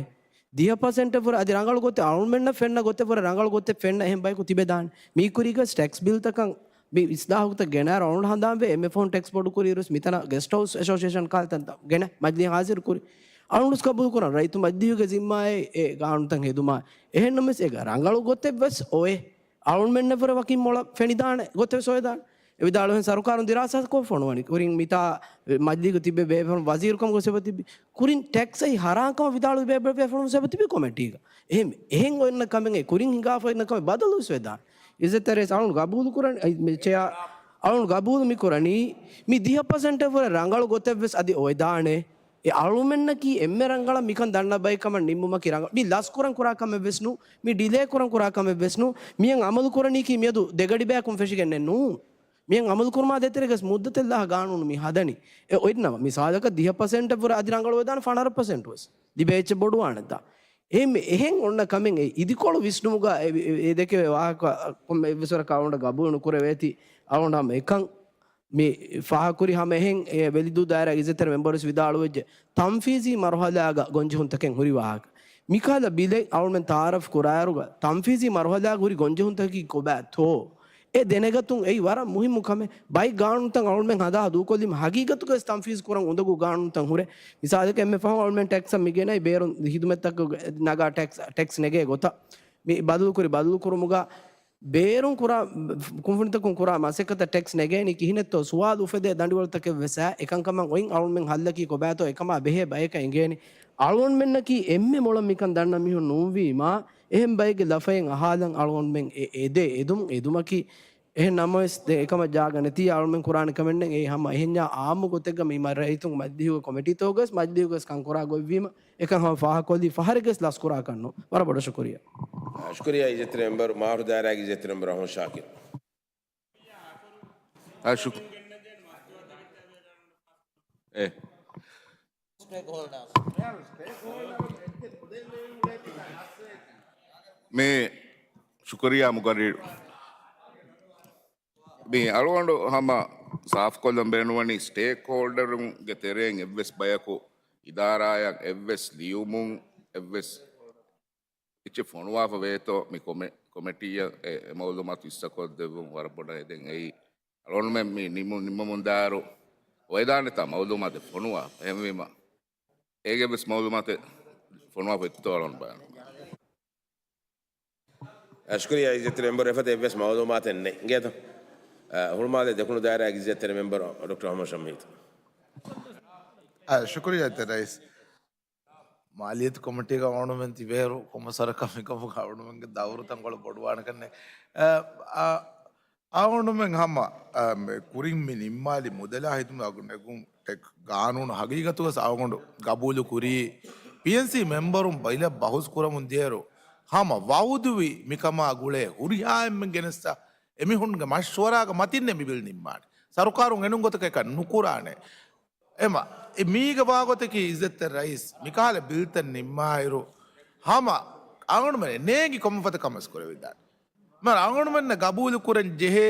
ދިހަ ޕަސެންޓަށް ވުރެ އަދި ރަނގަޅު ގޮތެއް އަޅުމެންނަށް ފެންނަ ގޮތެއް ވުރެ ރަނގަޅު ގޮތެއް ފެންނަ އެހެން ބަޔަކު ތިބެދާނެ. މީކުރީގަސް ޓެކްސް ބިލްތަކަށް މި އިސްލާހުތައް ގެނައިރު އަޅުގަނޑު ހަނދާންވޭ އެމްއެފް ހޮން ޓެކްސް ބޮޑުކުރިއިރުސް މިތަނަށް ގެސްޓް ހައުސް އެސޯސިއޭޝަން ކާލްތަންތައް ގެނަ މަޖިލީހަށް ހާޒިރުކުރި. އަޅުގަނޑުވެސް ގަބޫލުކުރަން ރައްޔިތު މަޖިލީހުގެ ޒިންމާއޭ އެ ގާނޫނުތައް ހެދުމާ. އެހެން ނަމަވެސް އޭގަ ރަނގަޅު ގޮތެއް ވެސް އޮވޭ. އަޅުމެންނަށްވުރެ ވަކިން މޮޅަށް ފެނިދާނެ ގޮތެއް ވެސް އޮވެދާނެ. އެ ވިދާޅުވިހެން ސަރުކާރުން ދިރާސާތަކުން ފޮނުވަނީ. ކުރިން މިތާ މަޖިލީހުގަ ތިބޭ ބޭފުޅުން ވަޒީރުކަމުގަ އެބަ ތިބި. ކުރިން ޓެކްސް އެއީ ހަރާންކަމަށް ވިދާޅުވި ބޭ-، ބޭ-، ބޭފުޅުން އެބަ ތިބި ކޮމެޓީގަ. އެހެން، އެހެން އޮންނަ ކަމެއް އެ ކުރިން ހިނގާފަ އޮންނަ ކަމެއް ބަދަލު ވެސް ވެދާނެ. އިއްޒަތްތެރި ރައީސް އަޅުން ގަބޫލު ކުރަން، އައި، މެ-، ޗެއާ، އަޅުން ގަބޫލު މި ކުރަނީ މި ދިހަ ޕަސެންޓަށް ވުރެ ރަނގަޅު ގޮތެއް ވެސް އަދި އޮވެދާނެ. އެ އަޅުމެންނަކީ އެންމެ ރަނގަޅަށް މިކަން ދަންނަ ބައެއް ކަމަށް ނިންމުމަކީ ރަނގަޅު. މި ލަސްކުރަން ކުރާ ކަމެއް ވެސް ނޫން. މި ޑިލޭ ކުރަން ކުރާ ކަމެއް ވެސް ނޫން. މިއަށް އަމަލު ކުރަނީކީ މިއަދު ދެގަޑި ބަޔަކުން ފެށިގެންނެއް ނޫން. މިއަށް އަމަލު ކުރުމާ ދޭތެރޭގަސް މުއްދަތެއް ލާހަ ގާނޫނު މި ހަދަނީ. އެ އޮތްނަމަ، މިސާލަކަށް ދިހަ ޕަސެންޓަށް ވުރެ އަދި ރަނގަޅު ވެދާނެ ފަނަރަ ޕަސެންޓް ވެސް. ލިބޭ އެއްޗެއް ބޮޑުވާނެތާ. އެހެން، އެހެން އޮންނަ ކަމެއް އެ އިދިކޮޅު ވިސްނުމުގަ އެ، އެ، އެ ދެކެވޭ ވާހަކަ ކޮންމެ އެއްވެސް ވަރަކަށް އަޅުގަނޑަށް ގަބޫލު ނުކުރެވޭތީ. އަޅުގަނޑު ހަމަ އެކަން މި ފާހަގަކުރި ހަމަ އެހެން އެ ވެލިދޫ ދާއިރާ އިއްޒަތްތެރި މެމްބަރުވެސް ވިދާޅުވެއްޖެ. ތަންފީޒީ މަރުހަލާގަ ގޮންޖެހުންތަކެއް ހުރި ވާހަކަ. މިކަހަލަ ބިލެއް އަޅުމެން ތައާރަފް ކުރާއިރުގަ ތަންފީޒީ މަރުހަލާގަ ހުރި ގޮންޖެހުންތަކަކީ ކޮބާތޯ؟ އެ ދެނެގަތުން އެއީ ވަރަށް މުހިއްމު ކަމެއް. ބައެއް ގާނޫނުތައް އަޅުމެން ހަދާ ދޫކޮށްލީމަ ހަގީގަތުގަވެސް ތަންފީޒް ކުރަން އުނދަގޫ ގާނޫނުތައް ހުރޭ. މިސާލަކަށް އެންމެ ފަހުން އަޅުމެން ޓެކްސްއަށް މި ގެނައި ބޭރުން ހިދުމަތްތަކަށް ނަގާ ޓެކްސް، ޓެކްސް ނެގޭ ގޮތަށް. މި ބަދަލުކުރި ބަދަލުކުރުމުގަ ބޭރުން ކުރާ، ކުންފުނިތަކުން ކުރާ މަސައްކަތަށް ޓެކްސް ނެގޭނީ ކިހިނެއްތޯ ސުވާލު އުފެދޭ ދަނޑިވަޅުތަކެއް ވެސް އާ، އެކަންކަމަށް އޮތް އަޅުމެން ހައްލަކީ ކޮބާތޯ އެކަމާ ބެހޭ ބަޔަކަށް އެނގޭނެ. އަޅުގަނޑުމެންނަކީ އެންމެ މޮޅަށް މިކަން ދަންނަ މީހުން ނޫންވީމާ، އެހެން ބައެއްގެ ލަފައެއް އަހާލަން އަޅުގަނޑުމެން އެ-، އެދޭ އެދުން އެދުމަކީ، އެހެން ނަމަވެސް ދެން އެކަމަށް ޖާގަ ނެތީ އަޅުމެން ކުރާނެ ކަމެއް ނެތް. އެ ހަމަ އެހެންޏާ އާއްމު ގޮތެއްގަ މި މަ-، ރައްޔިތުން މަޖިލީހުގެ ކޮމިޓީތަކުގަސް މަޖިލީހުގަސް ކަން ކުރާ ގޮތްވީމަ، އެކަން ހަމަ ފާހަގަކޮށްލީ ފަހަރެއްގެސް ލަސްކުރާކަށް ނޫން. ވަރަށް ބޮޑަށް ޝުކުރިއްޔާ. ޝުކުރިއްޔާ އިއްޒަތްތެރި މެމްބަރު، މާހަރު ދާއިރާގެ އިއްޒަތްތެރި މެމްބަރު އަޙްމަދު ޝާކިރު. އާ، ޝުކު-، އޭ. މި ޝުކުރިއްޔާ މުގައްރިރު. މި އަޅުގަނޑު ހަމަ ސާފުކޮށްލަން ބޭނުންވަނީ ސްޓޭކް ހޯލްޑަރުންގެ ތެރެއިން އެއްވެސް ބަޔަކު އިދާރާއަށް އެއްވެސް ލިޔުމުން އެއްވެސް އެއްޗެއް ފޮނުވާފަ ވޭތޯ މި ކޮމެ-، ކޮމެޓީއަށް އެ، އެ މައުލޫމާތު ހިއްސަކޮށްދެއްވުން ވަރަށް ބޮޑަށް އެދެން އެއީ. އަޅުގަނޑުމެން މި ނިމު-، ނިމުމުންދާއިރު އޮވެދާނެތާ މައުލޫމާތެއް ފޮނުވާ. އެހެންވީމަ، އޭގެ ވެސް މައުލޫމާތެއް ފޮނުވާފަ އޮތްތޯ އަޅުގަނޑު ބަޔާން. އަ، ޝުކުރިއްޔާ އިއްޒަތްތެރި މެމްބަރު، އެފަދަ އެއްވެސް މައުލޫމާތެއް ނެތް. އިނގޭތޯ؟ އަ، ހުޅުމާލެ ދެކުނު ދާއިރާގެ އިއްޒަތްތެރި މެމްބަރު ޑޮކްޓަރ އަޙްމަދު ޝަމީދު. އަ، ޝުކުރިއްޔާ އިއްޒަތްތެރި ރައީސް. މާލިއްޔަތު ކޮމިޓީގަ އަޅުގަނޑުމެން ތިބޭއިރު ކޮންމެސް ވަރަކަށް މިކަމުގަ އަޅުގަނޑުމެންގެ ދައުރު ތަންކޮޅެއް ބޮޑުވާނެކަންނެއް. އަ، އަ، އަޅުގަނޑުމެން ހަމަ، އަ، މެ، ކުރިން މި ނިންމާލި މުދަލާ ހިދުމަތް ނެގުން ޓެކް ގާނޫނު ހަގީގަތުގަސް އަޅުގަނޑު ގަބޫލު ކުރީ. ޕީއެންސީ މެމްބަރުން ބިލަށް ބަހުސް ކުރަމުން ދިޔައިރު ހަމަ ވައުދުވި މިކަމާ ގުޅޭ ހުރިހާ އެންމެން ގެނެސްދާ އެމީހުންގެ މަޝްވަރާގެ މަތިންނޭ މި ބިލް ނިންމާނެ. ސަރުކާރުން އެނޫން ގޮތަކަށް އެކަން ނުކުރާނެ. އެމަ، އެ މީގެ ވާގޮތަކީ އިއްޒަތްތެރި ރައީސް، މިކަހަލަ ބިލްތައް ނިންމާއިރު، ހަމަ އަޅުގަނޑުމެން ނޭނގި ކޮންމެފަދަ ކަމެއް ކުރެވިދާނެ. މަ އަޅުގަނޑުމެންނަށް ގަބޫލު ކުރަން ޖެހޭ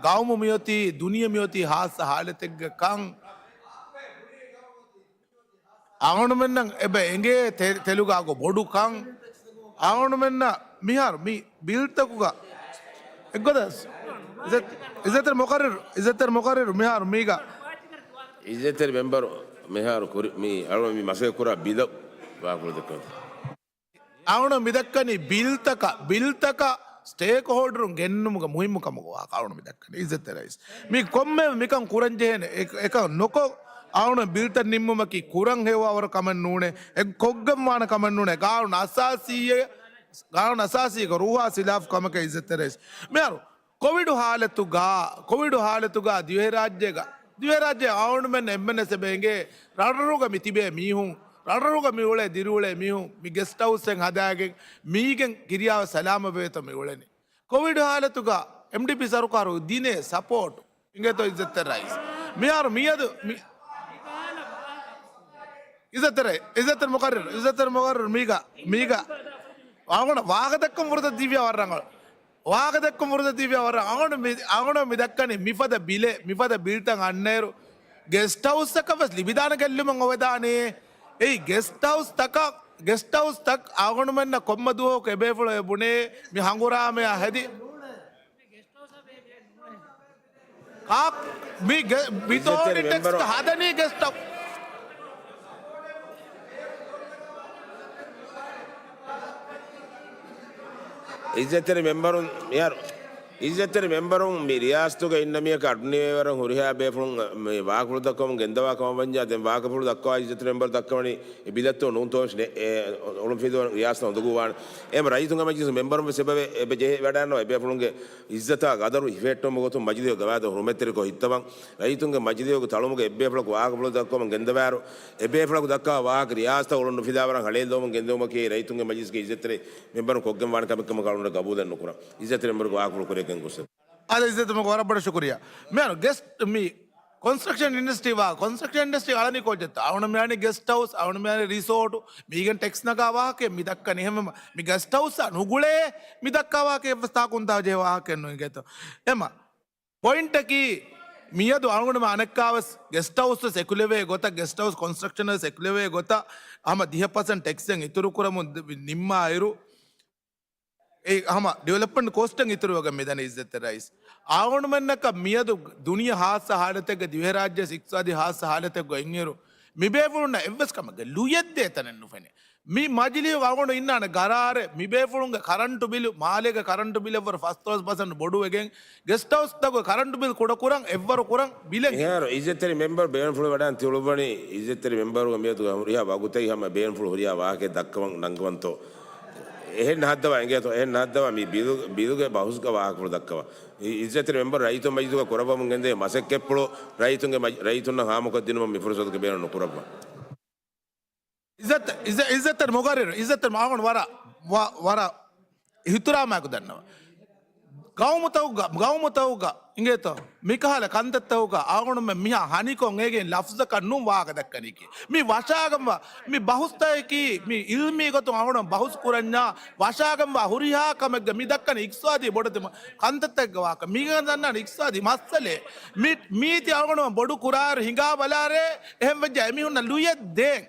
ގައުމު މިއޮތީ، ދުނިޔެ މިއޮތީ ހާއްސަ ހާލަތެއްގަ ކަން. އަޅުގަނޑުމެންނަށް އެބަ އެނގޭ ތެ-، ތެލުގަ އަގު ބޮޑު ކަން. އަޅުގަނޑުމެންނަށް މިހާރު މި ބިލްތަކުގަ އެއްގޮތަށް އިއްޒަތް، އިއްޒަތްތެރި މުޤައްރިރު، އިއްޒަތްތެރި މުޤައްރިރު މިހާރު މީގަ. އިއްޒަތްތެރި މެމްބަރު މިހާރު ކުރި-، މި އަޅުގަނޑު މި މަސައްކަތް ކުރާ ބިލަށް ވާހަކަ ދެއްކުން. އަޅުގަނޑު މިދައްކަނީ ބިލްތަކަށް، ބިލްތަކަށް ސްޓޭކް ހޯލްޑަރުން ގެންނުމުގެ މުހިއްމުކަމުގެ ވާހަކަ އަޅުގަނޑު މިދައްކަނީ. އިއްޒަތްތެރި ރައީސް، މި ކޮންމެ މިކަން ކުރަންޖެހޭނެ އެ-، އެކަން ނުކޮށް، އަޅުގަނޑު ބިލްތައް ނިންމުމަކީ ކުރަން ހެޔޮވާވަރު ކަމެއް ނޫނޭ. އެ ކޮށްގެން ވާނެ ކަމެއް ނޫނޭ. ގާނޫނު އަސާސީއެއް، ގާނޫނު އަސާސީގެ ރޫހާ ހިލާފު ކަމަކަށް އިއްޒަތްތެރި ރައީސް. މިހާރު ކޮވިޑު ހާލަތުގަ، ކޮވިޑު ހާލަތުގަ ދިވެހިރާއްޖޭގަ، ދިވެހިރާއްޖޭ އަޅުގަނޑުމެން އެންމެންވެސް އެބަ އެނގޭ ރަށްރަށުގަ މި ތިބޭ މީހުން، ރަށްރަށުގަ މި އުޅޭ ދިރިއުޅޭ މީހުން މި ގެސްޓް ހައުސްއެއް ހަދާގެން މީގެން ކިރިޔާ ސަލާމަތްވޭތޯ މި އުޅެނީ. ކޮވިޑު ހާލަތުގަ އެމްޑީޕީ ސަރުކާރު ދިނޭ ސަޕޯޓް އިނގޭތޯ އިއްޒަތްތެރި ރައީސް. މިހާރު މިއަދު މި-، އިއްޒަތްތެރި، އިއްޒަތްތެރި މުޤައްރަރު، އިއްޒަތްތެރި މުޤައްރަރު މީގަ، މީގަ އަޅުގަނޑަށް ވާހަކަ ދައްކަން ފުރުސަތު ދީފިޔާ ވަރަށް ރަނގަޅު. ވާހަކަ ދައްކަން ފުރުސަތު ދީފިޔާ ވަރަށް ރަނގަޅު. މި އަޅުގަނޑު މި ދައްކަނީ މިފަދަ ބިލެއް، މިފަދަ ބިލްތައް އަންނައިރު ގެސްޓް ހައުސްތަކަށް ވެސް ލިބިދާނެ ގެއްލުމެއް އޮވެދާނެ. އެއީ ގެސްޓް ހައުސްތަކަށް، ގެސްޓް ހައުސްތައް އަޅުގަނޑުމެންނަށް ކޮންމެ ދުވަހަކު އެބޭފުޅުން ބުނޭ މި ހަނގުރާމަޔާ ހެދި. ކާ-، މި ގެ-، މި އިއްޒަތްތެރި ތޯޑި މެމްބަރު. ޓެކްސްޓް ހަދަނީ ގެސްޓް ހައުސް. އިއްޒަތްތެރި މެމްބަރުން މިހާރު، އިއްޒަތްތެރި މެމްބަރުން މި ރިޔާސަތުގަ އިންނަ މީހަކަށް އަޑުނިވޭވަރަށް ހުރިހާ ބޭފުޅުން މި ވާހަކަފުޅު ދައްކަވަމުން ގެންދަވާ ކަމަށް ވަންޏާ، ދެން ވާހަކަފުޅު ދައްކަވަނީ އެ ބިލަށްތޯ ނޫންތޯ ވެސް ނެ-، އެ އުޅުން ފިލުވަން ރިޔާސަތަށް އުނދަގޫވާނެ. އެހެން ރައްޔިތުންގެ މަޖިލިސް މެމްބަރުން ވެސް އެބަވޭ، އެބަ ޖެހި ވަޑައިގަންނަވާ އެބޭފުޅުންގެ އިއްޒަތާ ގަދަރު ހިފެހެއްޓުމުގެ ގޮތުން މަޖިލީހުގެ ގަވާއިދަށް ހުރުމަތްތެރިކޮށް ހިއްތަވަން. ރައްޔިތުންގެ މަޖިލީހުގެ ތަޅުމުގެ އެއްބޭފުޅަކު ވާހަކަފުޅު ދައްކަވަމުން ގެންދަވާއިރު، އެބޭފުޅަކު ދައްކާ ވާހަކަ ރިޔާސަތަށް އުޅުން ނުފިލާވަރަށް ހަޅޭއްލަވަމުން ގެންދެވުމަކީ ރައްޔިތުންގެ މަޖިލިސްގެ އިއްޒަތްތެރި މެމްބަރުން ކޮށްގެން ވާނެ ކަމެއް ކަމަށް އަޅުގަނޑަށް ގަބޫލެއް ނުކުރަން. އިއްޒަތްތެރި މެމްބަރުގެ ވާހަކަފުޅު ކުރިއަށް ގެންގޮސް. އާދެ، އިއްޒަތްތެރި މެމްބަރު ވަރަށް ބޮޑަށް ޝުކުރިއްޔާ. މިހާރު ގެސްޓް މި ކޮންސްޓްރަކްޝަން އިންޑަސްޓްރީ ވާ، ކޮންސްޓްރަކްޝަން އިންޑަސްޓްރީ އަޅަނީ ކޯއްޗެއްތޯ؟ އަޅުގަނޑު މިއަންނަނީ ގެސްޓް ހައުސް، އަޅުގަނޑު މިއަންނަނީ ރިސޯޓު، މީގެން ޓެކްސް ނަގާ ވާހަކައެއް މި ދައްކަނީ. އެހެންވީމަ މި ގެސްޓް ހައުސްއާ ނުގުޅޭ މި ދައްކާ ވާހަކަ އެއްވެސް ތާކުން ތާ ޖެހޭ ވާހަކައެއް ނޫން އިނގޭތޯ. އެހެންވީމަ ޕޮއިންޓަކީ މިއަދު އަޅުގަނޑުމެން އަނެއްކާވެސް ގެސްޓް ހައުސް ވެސް އެކުލެވޭ ގޮތަށް، ގެސްޓް ހައުސް ކޮންސްޓްރަކްޝަން ވެސް އެކުލެވޭ ގޮތަށް ހަމަ ދިހަ ޕަސެންޓް ޓެކްސްއެއް އިތުރު ކުރަމުން ދ-، ނިންމާއިރު، އެ ހަމަ ޑިވެލޮޕްމަންޓް ކޯސްޓެއް އިތުރުވެގެން މިދަނީ އިއްޒަތްތެރި ރައީސް. އަޅުގަނޑުމެންނަކަށް މިއަދު ދުނިޔެ ހާއްސަ ހާލަތެއްގަ، ދިވެހިރާއްޖެ އިޤްތިޞާދީ ހާއްސަ ހާލަތެއްގަ އިންއިރު، މިބޭފުޅުންނަށް އެއްވެސް ކަމެއްގެ ލުޔެއް ދޭ ތަނެއް ނުފެނޭ. މި މަޖިލީހުގަ އަޅުގަނޑު އިންނާނެ ގަރާރެއް، މިބޭފުޅުންގެ ކަރަންޓު ބިލު، މާލޭގެ ކަރަންޓު ބިލެއްވަރު ފަސްދޮޅަސް ޕަސެންޓް ބޮޑުވެގެން، ގެސްޓް ހައުސްތަކުގެ ކަރަންޓު ބިލް ކުޑަކުރަން، އެއްވަރު ކުރަން، ބިލެއް މިހާރު އިއްޒަތްތެރި މެމްބަރު ބޭނުންފުޅު ވަޑައިގެން ތިއުޅުއްވަނީ، އިއްޒަތްތެރި މެމްބަރުގެ މިއަދު ހުރިހާ ވަގުތެއް ހަމަ ބޭނުންފުޅު ހުރިހާ ވާހަކައެއް ދައްކަވަން ނަންގަވަންތޯ؟ އެހެން ހައްދަވާ އިނގޭތޯ؟ އެހެން ހައްދަވާ މި ބިލު، ބިލުގެ ބަހުސްގަ ވާހަކަފުޅު ދައްކަވާ. އިއްޒަތްތެރި މެމްބަރު ރައްޔިތުން މަޖިލިސްގަ ކުރައްވަމުން ގެންދެވޭ މަސައްކަތްޕުޅު ރައްޔިތުންގެ މަޖި-، ރައްޔިތުންނަށް ހާމަކޮށްދިނުމަށް މި ފުރުސަތުގަ ބޭނުން ނުކުރައްވާ. އިއްޒަތް، އިއްޒަ-، އިއްޒަތްތެރި މުގައްރިރު، އިއްޒަތްތެރި އަޅުގަނޑު ވަރަށް، ވަ-، ވަރަށް އިޙްތިރާމާއެކު ދަންނަވަން. ގައުމުތަކުގަ، ގައުމުތަކުގަ އިނގޭތޯ، މިކަހަލަ ކަންތައްތަކުގަ އަޅުގަނޑުމެން މިހާ ހަނިކޮށް އޭގެން ލަފްޒަކަށް ނޫން ވާހަކަ ދައްކަނީކީ. މި ވަށާގަންވާ، މި ބަހުސްތަކަކީ، މި އިލްމީ ގޮތުން އަޅުގަނޑު ބަހުސް ކުރަންޏާ، ވަށާގަންވާ ހުރިހާ ކަމެއްގަ މި ދައްކަނީ އިޤްތިޞާދީ ބޮޑެތި ކަންތައްތަކެއްގެ ވާހަކަ. މީގަ ދަންނާނެ އިޤްތިޞާދީ މައްސަލައެއް. މި، މީތި އަޅުގަނޑުމެން ބޮޑު ކުރާއިރު ހިނގާ ބަލާރޭ، އެހެން ވެއްޖެ އެމީހުންނަށް ލުޔެއް ދޭން.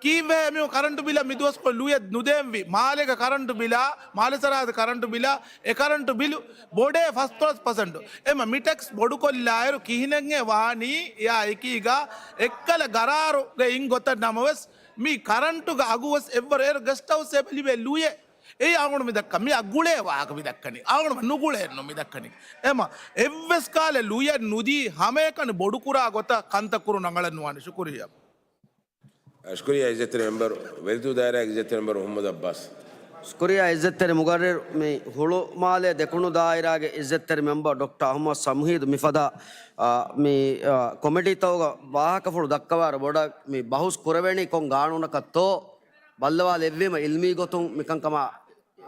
ކީއްވެ އެމީހުން ކަރަންޓު ބިލަށް މިދުވަސްކޮޅު ލުޔެއް ނުދޭންވީ؟ މާލޭގެ ކަރަންޓު ބިލާ، މާލެ ސަރަހައްދު ކަރަންޓު ބިލާ، އެ ކަރަންޓު ބިލު ބޮޑޭ ފަސްދޮޅަސް ޕަސެންޓު. އެމަ މި ޓެކްސް ބޮޑުކޮށްލާއިރު ކިހިނެއްހޭ ވާނީ؟ އެއާ އެކީގަ އެއްކަލަ ގަރާރުގައި އިން ގޮތަށް ނަމަވެސް، މި ކަރަންޓުގެ އަގުވެސް އެއްވަރު އޭރު ގެސްޓް ހައުސް އެބަ ލިބޭ ލުޔެއް. އެއީ އަޅުގަނޑު މި ދައްކަ، މި އަގުޅޭ ވާހަކަ މި ދައްކަނީ. އަޅުގަނޑު ނުގުޅޭ ނު މި ދައްކަނީ. އެމަ އެއްވެސް ކާލެ ލުޔެއް ނުދީ ހަމައެކަނި ބޮޑުކުރާ ގޮތަށް ކަންތައް ކުރުން ރަނގަޅެއް ނުވާނެ. ޝުކުރިއްޔާ. ޝުކުރިއްޔާ އިއްޒަތްތެރި މެމްބަރު، ވެލިދޫ ދާއިރާގެ އިއްޒަތްތެރި މެމްބަރު މުޙައްމަދު އައްބާސް. ޝުކުރިއްޔާ އިއްޒަތްތެރި މުގައްރިރު، މި ހުޅުމާލޭ ދެކުނު ދާއިރާގެ އިއްޒަތްތެރި މެމްބަރު ޑޮކްޓަރ އަޙްމަދު ސަމްހީދު މިފަދަ، އާ، މި، އާ، ކޮމިޓީތަކުގަ ވާހަކަފުޅު ދައްކަވާއިރު ބޮޑަށް މި ބަހުސް ކުރެވޭނީ ކޮން ގާނޫނަކަށްތޯ ބައްލަވާލެއްވީމަ އިލްމީ ގޮތުން މިކަންކަމާ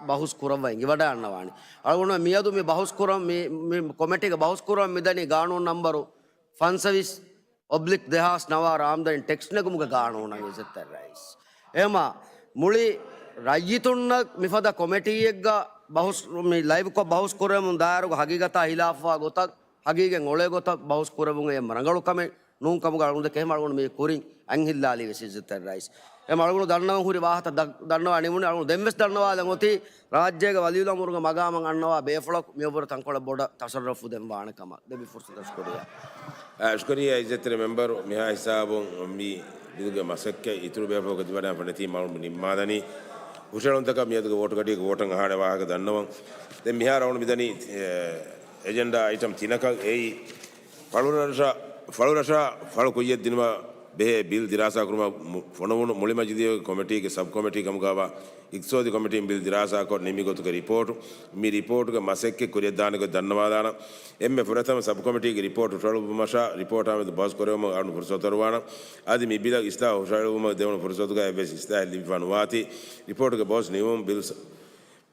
ބަހުސް ކުރައްވައި އިނގިވަޑައިގަންނަވާނެ. އަޅުގަނޑު މިއަދު މި ބަހުސް ކުރަން މި، މި ކޮމިޓީގަ ބަހުސް ކުރަން މިދަނީ ގާނޫނު ނަންބަރު ފަންސަވީސް އޮބްލިކް ދެހާސް ނަވާރަ އާމްދަނީ ޓެކްސް ނެގުމުގެ ގާނޫނަށް އިއްޒަތްތެރި ރައީސް. އެހެމަ މުޅި ރައްޔިތުންނަށް މިފަދަ ކޮމިޓީއެއްގަ ބަހުސް، މި ލައިވްކޮށް ބަހުސް ކުރެވެމުން ދާއިރުގަ ހަގީގަތާ ހިލާފުވާ ގޮތަށް، ހަގީގަތް އޮޅޭ ގޮތަށް ބަހުސް ކުރެވުން އެއް ރަނގަޅު ކަމެއް ނޫން ކަމުގަ އަޅުގަނޑު ދެކެހެމަ އަޅުގަނޑު މީ ކުރިން އަތްހިއްލާލީ ވެސް އިއްޒަތްތެރި ރައީސް. އެހެމަ އަޅުގަނޑު ދަންނަވަން ހުރި ވާހަކަ ދަ-، ދަންނަވާ ނިމުނީ. އަޅުގަނޑު ދެން ވެސް ދަންނަވާލަން އޮތީ ރާއްޖޭގެ ވަލިއުލްއަމުރުގެ މަގާމަށް އަންނަވާ ބޭފުޅަކު މިއަށްވުރެ ތަންކޮޅެއް ބޮޑަށް ތަޝައްރަފު ދެން ވާނެ ކަމަށް. ދެމި ފުރުސަތަށް ޝުކުރިއްޔާ. އާ، ޝުކުރިއްޔާ އިއްޒަތްތެރި މެމްބަރު، މިހާ ހިސާބުން މި ބިލުގެ މަސައްކަތް އިތުރު ބޭފުޅަކު ތިބަނާ ފަނެތީ މައުޅު ނިންމާލަނީ. ހުށަހެޅުންތަކަށް މިއަދުގެ ވޯޓުގަޑިއެއްގެ ވޯޓަށް އަހާނެ ވާހަކަ ދަންނަވަން. ދެން މިހާރު އަޅުގަނޑު މިދަނީ، އެ، އެޖެންޑާ އައިޓަމް ތިނަކަށް. އެއީ، ފަޅުރަށަށް، ފަޅުރަށަށް ފަޅު ކުއްޔަށް ދިނުމަށް ބެހޭ ބިލް ދިރާސާކުރުމަށް މު-، ފޮނުވުނު މުޅި މަޖިލީހުގެ ކޮމިޓީގެ ސަބް ކޮމިޓީ ކަމުގައިވާ އިޤްތިޞާދީ ކޮމިޓީން ބިލް ދިރާސާކޮށް ނިންމި ގޮތުގެ ރިޕޯޓު. މި ރިޕޯޓުގެ މަސައްކަތް ކުރިއަށްދާނެ ގޮތް ދަންނަވާލާނަން. އެންމެ ފުރަތަމަ ސަބް ކޮމިޓީގެ ރިޕޯޓް ހުށަހެޅުއްވުމަށާ ރިޕޯޓާމެދު ބަހުސް ކުރެވުމަށް އަޅުގަނޑު ފުރުސަތު އަރުވާނަން. އަދި މި ބިލަށް އިސްލާހު ހުށަހެޅުއްވުމަށް ދެވުނު ފުރުސަތުގައި އެއްވެސް އިސްލާހެއް ލިބިފަ ނުވާތީ، ރިޕޯޓުގެ ބަހުސް ނިމުމުން ބިލް ސަ-،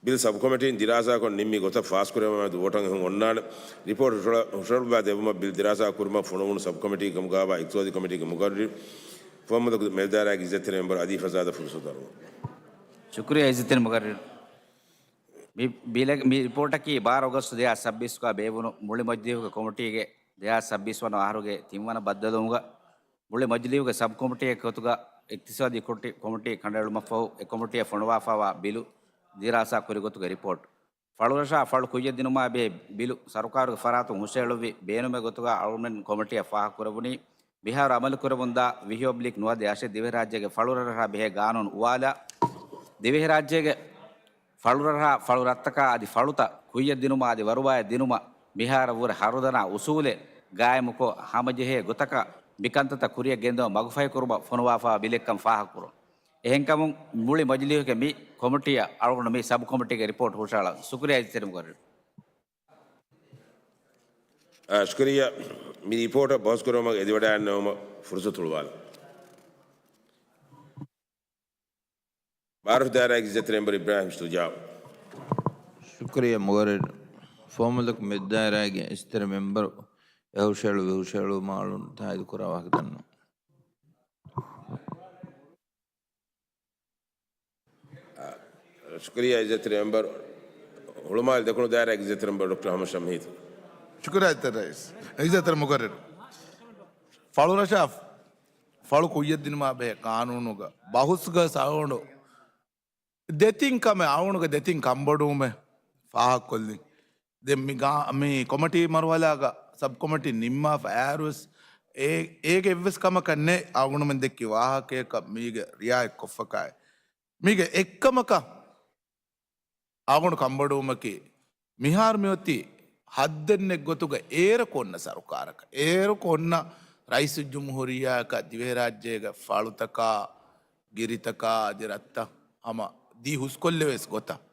ބިލް ސަބް ކޮމިޓީން ދިރާސާކޮށް ނިންމި ގޮތަށް ފާސްކުރެވުމާމެދު ވޯޓަށް އެހުން އޮންނާނެ. ރިޕޯޓް ހުށަ-، ހުށަހެޅުއްވާ ދެއްވުމަށް ބިލް ދިރާސާ ކުރުމަށް ފޮނުވުނު ސަބް ކޮމިޓީ ކަމުގައިވާ އިޤްތިޞާދީ ކޮމިޓީގެ މުޤައްރިރު ފުވައްމުލަކު މެދުދާއިރާގެ އިއްޒަތްތެރި މެމްބަރު އަދީ ފަޒާދަށް ފުރުސަތު އަރުވަން. ޝުކުރިއްޔާ އިއްޒަތްތެރި މުޤައްރިރު. މި ބިލެއް-، މި ރިޕޯޓަކީ ބާރަ އޮގަސްޓު ދެހާސް ސައްބީސްގަ ބޭއްވުނު މުޅި މަޖިލީހުގެ ކޮމިޓީގެ ދެހާސް ސައްބީސް ވަނަ އަހަރުގެ ތިންވަނަ ބައްދަލުވުމުގަ މުޅި މަޖިލީހުގެ ސަބް ކޮމިޓީއެއް ގޮތުގަ އިޤްތިޞާދީ ކޮޓި-، ކޮމިޓީ ކަނޑައެޅުމަށްފަހު އެ ކޮމިޓީއަށް ފޮނުވާފައިވާ ބިލު ދިރާސާ ކުރި ގޮތުގެ ރިޕޯޓް. ފަޅުރަށާ ފަޅު ކުއްޔަށް ދިނުމާ ބެހޭ ބިލު ސަރުކާރުގެ ފަރާތުން ހުށަހެޅުއްވި ބޭނުމެއް ގޮތުގަ އަޅުގަނޑުމެން ކޮމިޓީއަށް ފާހަގަކުރެވުނީ، މިހާރު އަމަލުކުރެވުންދާ ވިހި އޮބްލިކް ނުވަދިހަ އަށެއް ދިވެހިރާއްޖޭގެ ފަޅުރަށަށާ ބެހޭ ގާނޫނު އުވާލާ، ދިވެހިރާއްޖޭގެ ފަޅުރަށާ ފަޅު ރަށްތަކާ އަދި ފަޅުތައް ކުއްޔަށް ދިނުމަށް އަދި ވަރުބާއަށް ދިނުމަށް މިހާރަށް ވުރެ ހަރުދަނާ އުސޫލެއް ގާއިމުކޮށް، ހަމަޖެހޭ ގޮތަކަށް މިކަންތައްތައް ކުރިއަށް ގެންދިއުމަށް މަގުފަހިކުރުމަށް ފޮނުވާފައިވާ ބިލެއްކަން ފާހަގަކުރުން. އެހެންކަމުން މުޅި މަޖިލީހުގެ މި ކޮމިޓީއަށް އަޅުގަނޑު މި ސަބް ކޮމިޓީގެ ރިޕޯޓް ހުށަހަޅަން. ޝުކުރިއްޔާ އިއްޒަތްތެރި މުޤައްރިރު. އާ، ޝުކުރިއްޔާ. މި ރިޕޯޓަށް ބަހުސްކުރުމަށް އެދިވަޑައިގަންނަވުމަށް ފުރުސަތު ހުޅުވާލަން. ބާރަށު ދާއިރާގެ އިއްޒަތްތެރި މެމްބަރު އިބްރާހިމް ޝުޖާއު. ޝުކުރިއްޔާ މުޤައްރިރު. ފުވައްމުލަކު މެދުދާއިރާގެ އިއްޒަތްތެރި މެމްބަރު އެ ހުށަހެޅުއްވި ހުށަހެޅުމަށް އަޅުގަނޑު ތާއީދުކުރާ ވާހަކަ ދަންނަވަން. ޝުކުރިއްޔާ އިއްޒަތްތެރި މެމްބަރު. ހުޅުމާލެ ދެކުނު ދާއިރާގެ އިއްޒަތްތެރި މެމްބަރު ޑޮކްޓަރ އަޙްމަދު ޝަމްހީދު. ޝުކުރިއްޔާ އިއްޒަތްތެރި ރައީސް. އިއްޒަތްތެރި މުޤައްރިރު. ފަޅުރަށާ ފަޅު ކުއްޔަށްދިނުމާ ބެހޭ ޤާނޫނުގަ ބަހުސްގަ އަޅުގަނޑު ދެތިން ކަމެއް، އަޅުގަނޑުގެ ދެތިން ކަންބޮޑުވުމެއް ފާހަގަކޮށްލިން. ދެން މި ގާ-، މި ކޮމިޓީ މަރުހަލާގަ ސަބް ކޮމިޓީ ނިންމާފަ އައިއިރުވެސް އޭ-، އޭގެ އެއްވެސް ކަމަކަށް ނެތް އަޅުގަނޑުމެން ދެއްކި ވާހަކަޔަކަށް މީގެ ރިއާޔަތްކޮށްފަކާއި. މީގެ އެއްކަމަކަށް އަޅުގަނޑު ކަންބޮޑުވުމަކީ، މިހާރު މިއޮތީ ހައްދެއްނެތް ގޮތުގަ އޭރަކު އޮންނަ ސަރުކާރަކަށް، އޭރަކު އޮންނަ ރައީސުލްޖުމްހޫރިއްޔާއަކަށް ދިވެހިރާއްޖޭގެ ފަޅުތަކާ، ގިރިތަކާ، އަދި ރަށްތައް ހަމަ ދީ ހުސްކޮށްލެވޭސް ގޮތަށް.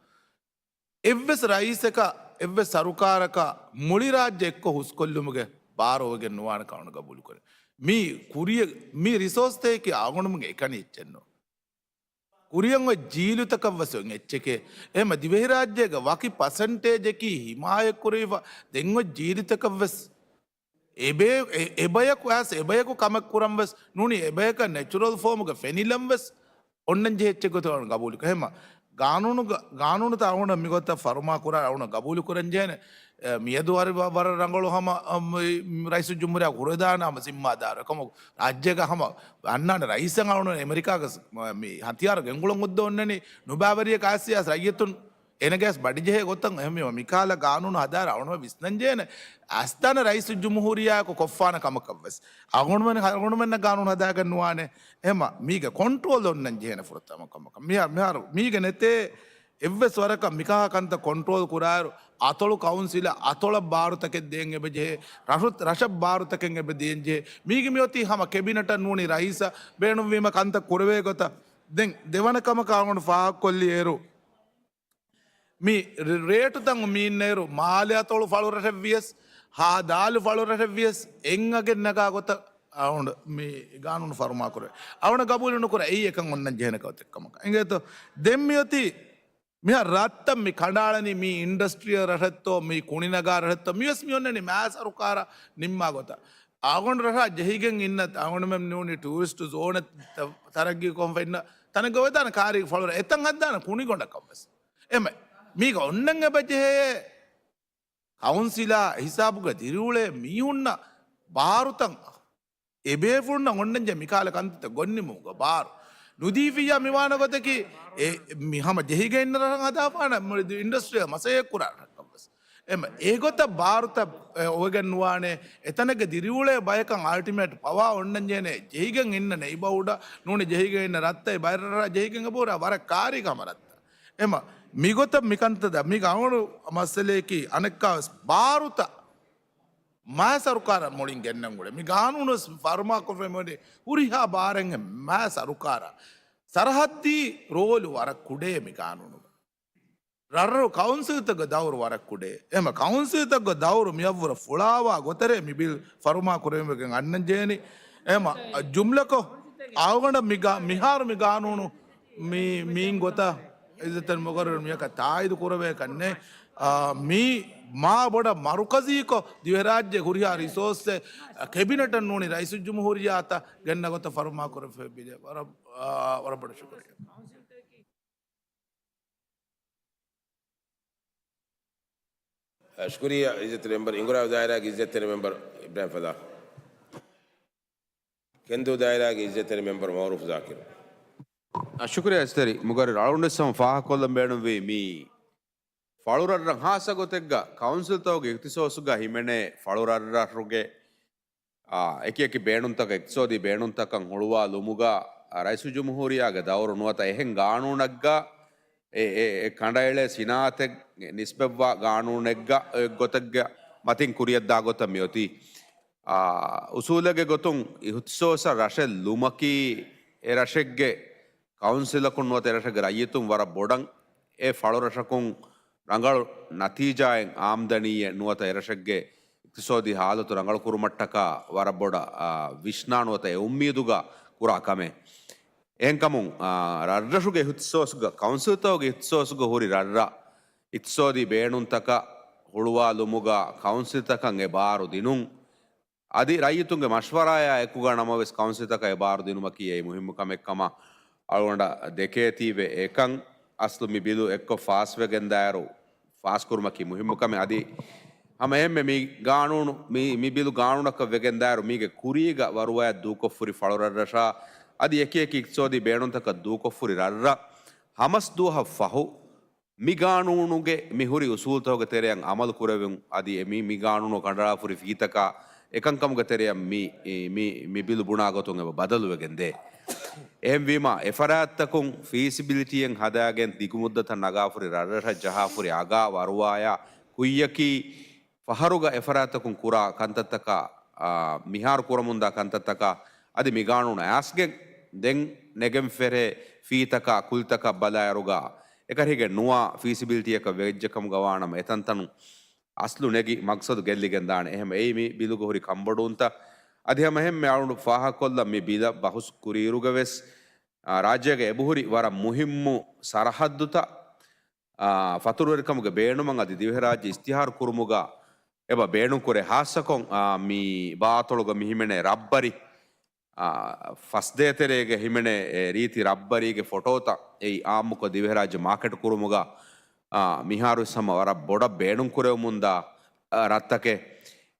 އެއްވެސް ރައީސަކަށް، އެއްވެސް ސަރުކާރަކަށް މުޅި ރާއްޖެ އެއްކޮށް ހުސްކޮށްލުމުގެ ބާރު އޮވެގެން ނުވާނެ ކަމަށް ގަބޫލުކުރޭ. މީ ކުރިޔަށް، މި ރިސޯސްތަކަކީ އަޅުގަނޑުމެންގެ އެކަނި އެއްޗެއްނޫން. ކުރިއަށް އޮތް ޖީލުތަކަށް ވެސް އޮތް އެއްޗެކޭ. އެހެންމަ ދިވެހިރާއްޖޭގެ ވަކި ޕަސެންޓޭޖަކީ ހިމާޔަތް ކުރެވިފަ ދެން އޮތް ޖީލުތަކަށް ވެސް އެބޭ-، އެ-، އެބަޔަކު އައިސް އެބަޔަކު ކަމެއް ކުރަން ވެސް ނޫނީ، އެބަޔަކަށް ނެޗުރަލް ފޯމުގަ ފެނިލަން ވެސް އޮންނަން ޖެހި އެއްޗެއް ގޮތަށް އަޅުގަނޑު ގަބޫލުކުރޭ. އެހެންމަ ގާނޫނުގަ-، ގާނޫނުތައް އަޅުގަނޑަށް މިގޮތަށް ފަރުމާ ކުރާ އަޅުގަނޑަށް ގަބޫލު ކުރަން ޖެހޭނެ. އެ، މިއަދު ވަރަށް، ވަ-، ވަރަށް ރަނގަޅު ހަމަ، އަ، މި، މި ރައީސުލްޖުމްހޫރިއްޔާ ހުރެދާނެ ހަމަ ޒިންމާދާރު. އެކަމަކު ރާއްޖޭގަ ހަމަ އަންނާނެ ރައީސަށް އަޅުގަނޑު އެމެރިކާގެ ސް-، މި ހަތިޔާރު ގެންގުޅަން އުއްދަ އޮންނަނީ ނުބާވެރިޔަކަށް އައިސް ރައްޔިތުން އޭނަގެ އައިސް ބަޑިޖެހޭ ގޮތަށް. އެހެންވީމަ މިކަހަލަ ގާނޫނު ހަދާއިރު އަޅުގަނޑު ވިސްނަން ޖެހޭނެ އައިސްދާނެ ރައީސުލްޖުމްހޫރިއްޔާއަކު ކޮށްފާނެ ކަމަކަށް ވެސް. އަޅުގަނޑުމެން، އަޅުގަނޑުމެންނަށް ގާނޫނު ހަދާގަން ނުވާނެ. އެހެންމަ މީގެ ކޮންޓްރޯލް އޮންނަން ޖެހޭނެ ފުރަތަމަ ކަމަކަށް. މިހާ-، މިހާރު މީގެ ނެތޭ އެއްވެސް ވަރަކަށް މިކަހަލަ ކަންތައް ކޮންޓްރޯލް ކުރާއިރު، އަތޮޅު ކައުންސިލަށް އަތޮޅަށް ބާރުތަކެއް ދޭން އެބަޖެހޭ، ރަށު-، ރަށަށް ބާރުތަކެއް އެބަ ދޭން ޖެހޭ. މީގެ މިއޮތީ ހަމަ ކެބިނެޓަށް ނޫނީ ރައީސަށް ބޭނުންވީމަ ކަންތައް ކުރެވޭ ގޮތަށް. ދެން ދެވަނަ ކަމަކަށް އަޅުގަނޑު ފާހަގަކޮށްލި އޭރު، މި ރޭ-، ރޭޓުތައް މި އިންނައިރު، މާލެ އަތޮޅު ފަޅުރަށެއް ވިޔަސް، ހާ ދާލު ފަޅުރަށެއް ވިޔަސް، އެއް އަގެއް ނަގާ ގޮތަށް އަޅުގަނޑު މި ގާނޫނު ފަރުމާކުރޭ. އަޅުގަނޑު ގަބޫލު ނުކުރޭ. އެއީ އެކަން އޮންނަން ޖެހޭނެ ގޮތެއް ކަމަކަށް އިނގޭތޯ. ދެން މިއޮތީ މިހާ ރަށްތައް މި ކަނޑައަޅަނީ މީ އިންޑަސްޓްރިއަލް ރަށެއްތޯ، މީ ކުނިނަގާ ރަށެއްތޯ، މިވެސް މި އޮންނަނީ މާ ސަރުކާރަށް ނިންމާ ގޮތަށް. އަޅުގަނޑު ރަށާ ޖެހިގެން އިންނަ، އަޅުގަނޑުމެން ނޫނީ ޓޫރިސްޓު ޒޯނެއް ތަ-، ތަރައްގީކޮށްފަ އިންނަ ތަނެއްގަ އޮވެދާނެ ކާރީގެ ފަޅުރަށް އެތަން ހައްދާނެ ކުނިގޮނޑަކަށް ވެސް. އެމެ، މީގަ އޮންނަން އެބަޖެހޭ ކައުންސިލާ ހިސާބުގަ ދިރިއުޅޭ މީހުންނަށް ބާރުތައް އެބޭފުޅުންނަށް އޮންނަންޖެހޭ މިކަހަލަ ކަންތައްތައް ގޮންނިމުމުގަ ބާރު ނުދީފިއްޔާ މިވާނެ ގޮތަކީ، އެ، މި ހަމަ ޖެހިގެން އިންނަ ރަށަށް ހަދާފާނެ މުޅި އިންޑަސްޓްރީއަށް މަސައްކަތް ކުރާ ރަށަކަށް ވެސް. އެމަ، އެގޮތަށް ބާރުތައް، އެ، އޮވެގެން ނުވާނެ. އެތަނެއްގަ ދިރިއުޅޭ ބަޔަކަށް އަލްޓިމޭޓް ޕަވާ އޮންނަންޖެހޭނެ ޖެހިގެން އިންނަ ނެއިބަހުޑަށް ނޫނީ ޖެހިގެން އިންނަ ރަށްތައް ބައެއް ރަށް ޖެހިގެން އެބަހުރާ ވަރަށް ކާރީގަ ހަމަ ރަށްތައް. އެމަ، މިގޮތަށް މިކަންތައް ދަ-، މީ ގައުނު މައްސަލަޔަކީ އަނެއްކާވެސް ބާރުތައް މާ ސަރުކާރަށް މުޅިން ގެންނަން އުޅެ. މި ގާނޫނުވެސް ފަރުމާކުރެވެނީ ހުރިހާ ބާރެއް މާ ސަރުކާރަށް. ސަރަހައްދީ ރޯލު ވަރަށް ކުޑޭ މި ގާނޫނުގަ. ރަށްރަށު ކައުންސިލްތަކުގެ ދައުރު ވަރަށް ކުޑޭ. އެމަ ކައުންސިލްތަކުގެ ދައުރު މިއަށްވުރެ ފުޅާވާ ގޮތަރޭ މި ބިލް ފަރުމާ ކުރެވިގެން އަންނަން ޖެހެނީ. އެމަ ޖުމްލަކޮށް، އަޅުގަނޑަށް މި ގާ-، މިހާރު މި ގާނޫނު މި، މީން ގޮތަށް އިއްޒަތްތެރި މުގައްރަރު މިއަކަށް ތާއީދު ކުރެވޭކަށް ނެތް. އާ، މީ މާ ބޮޑަށް މަރުކަޒީކޮށް، ދިވެހިރާއްޖެ ހުރިހާ ރިސޯސްއެއް ކެބިނެޓަށް ނޫނީ ރައީސުލްޖުމްހޫރިއްޔާއަށް ގެންނަ ގޮތަށް ފަރުމާ ކުރެވޭ ބިލެއް. ވަރަށް، އާ، ވަރަށް ބޮޑަށް ޝުކުރިއްޔާ. ޝުކުރިއްޔާ އިއްޒަތްތެރި މެމްބަރ. އިނގުރާ ދާއިރާގެ އިއްޒަތްތެރި މެމްބަރ އިބްރާހިމް ފަދާ. ކެންދޫ ދާއިރާގެ އިއްޒަތްތެރި މެމްބަރ މައުރޫފް ޒާކިރު. އަ، ޝުކުރިއްޔާ އިއްޒަތްތެރި މުގައްރަރު. އަޅުގަނޑުވެސް ހަމަ ފާހަގަކޮށްލަން ބޭނުންވީ މި ފަޅުރަށްރަށް ހާއްސަ ގޮތެއްގަ ކައުންސިލްތަކުގެ އިޚްތިޞާޞުގަ ހިމެނޭ ފަޅުރަށްރަށުގެ، އާ، އެކި އެކި ބޭނުންތަކަށް، އިޤްތިޞާދީ ބޭނުންތަކަށް ހުޅުވާލުމުގަ، އާ، ރައީސުލްޖުމްހޫރިއްޔާގެ ދައުރު ނުވަތަ އެހެން ގާނޫނެއްގަ އެ، އެ، އެ ކަނޑައެޅޭ ސިނާއަތެއް ނިސްބަތްވާ ގާނޫނެއްގަ އޮތް ގޮތެއްގެ މަތިން ކުރިއަށްދާ ގޮތަށް މިއޮތީ. އާ، އުސޫލެއްގެ ގޮތުން އިޚްތިޞާޞަށް ރަށެއް ލުމަކީ އެ ރަށެއްގެ ކައުންސިލަކުން ނުވަތަ އެ ރަށެއްގެ ރައްޔިތުން ވަރަށް ބޮޑަށް އެ ފަޅުރަށަކުން ރަނގަޅު ނަތީޖާއެއް އާމްދަނީއެއް ނުވަތަ އެ ރަށެއްގެ އިޤްތިޞާދީ ހާލަތު ރަނގަޅު ކުރުމަށްޓަކާ ވަރަށް ބޮޑަށް، އާ، ވިސްނާ ނުވަތަ އެ އުއްމީދުގަ ކުރާ ކަމެއް. އެހެންކަމުން، އާ، ރަށްރަށުގެ އިޚްތިޞާޞުގަ، ކައުންސިލްތަކުގެ އިޚްތިޞާޞުގަ ހުރި ރަށްރަށް އިޤްތިޞާދީ ބޭނުންތަކަށް ހުޅުވާލުމުގަ ކައުންސިލްތަކަށް އެ ބާރު ދިނުން، އަދި ރައްޔިތުންގެ މަޝްވަރާއާ އެކުގަ ނަމަވެސް ކައުންސިލްތަކަށް އެ ބާރު ދިނުމަކީ އެއީ މުހިއްމު ކަމެއް ކަމަށް އަޅުގަނޑަށް ދެކޭތީވެ. އެކަން އަސްލު މި ބިލު އެއްކޮށް ފާސްވެގެންދާއިރު، ފާސްކުރުމަކީ މުހިއްމު ކަމެއް. އަދި ހަމައެހެންމެ މި ގާނޫނު، މި، މި ބިލު ގާނޫނަކަށް ވެގެންދާއިރު، މީގެ ކުރީގަ ވަރުވާޔަށް ދޫކޮށްފުރި ފަޅުރަށްރަށާ އަދި އެކި އެކި އިޤްތިޞާދީ ބޭނުންތަކަށް ދޫކޮށްފުރި ރަށްރަށް ހަމަސް ދުވަހަށް ފަހު، މި ގާނޫނުގެ މި ހުރި އުސޫލުތަކުގެ ތެރެއަށް އަމަލު ކުރެވުން އަދި އެ މި، މި ގާނޫނު ކަނޑައަޅާފުރި ފީތަކާ އެކަންކަމުގެ ތެރެއަށް މި، މި، މި ބިލު ބުނާ ގޮތުން އެބަ ބަދަލުވެގެން ދޭ. އެހެންވީމަ، އެފަރާތްތަކުން ފީސިބިލިޓީއެއް ހަދާގެން ދިގުމުއްދަތަށް ނަގާފުރި ރަށްރަށަށް ޖަހާފުރި އަގާ ވަރުވާޔާ ކުއްޔަކީ، ފަހަރުގަ އެފަރާތަކުން ކުރާ ކަންތައްތަކާ، އާ، މިހާރު ކުރަމުންދާ ކަންތައްތަކާ އަދި މި ގާނޫނު އައިސްގެން ދެން ނެގެން ފެށޭ ފީތަކާ ކުލިތަކަށް ބަލާއިރުގަ އެކަށީގެން ނުވާ ފީސިބިލިޓީއަކަށް ވެއްޖެކަމުގަ ވާނަމަ އެތަންތަނުން އަސްލު ނެގި މަގްސަދު ގެއްލިގެން ދާނެ. އެހެން އެއީ މި ބިލުގަ ހުރި ކަންބޮޑުވުންތައް. އަދި ހަމަ އެހެންމެ އަޅުގަނޑު ފާހަގަކޮށްލަން މި ބިލަށް ބަހުސް ކުރިއިރުގަވެސް، އާ، ރާއްޖޭގަ އެބަހުރި ވަރަށް މުހިއްމު ސަރަހައްދުތައް، އާ، ފަތުރުވެރިކަމުގެ ބޭނުމަށް އަދި ދިވެހިރާއްޖެ އިޝްތިހާރު ކުރުމުގަ އެބަ ބޭނުންކުރޭ. ހާއްސަކޮށް، އާ، މި ބާއަތޮޅުގަ މި ހިމެނޭ ރައްބަރި، އާ، ފަސްދޭތެރޭގަ ހިމެނޭ އެ ރީތި ރައްބަރީގެ ފޮޓޯތައް އެއީ އާއްމުކޮށް ދިވެހިރާއްޖެ މާކެޓް ކުރުމުގަ، އާ، މިހާރުވެސް ހަމަ ވަރަށް ބޮޑަށް ބޭނުންކުރެވެމުންދާ، އާ، ރަށްތަކެއް.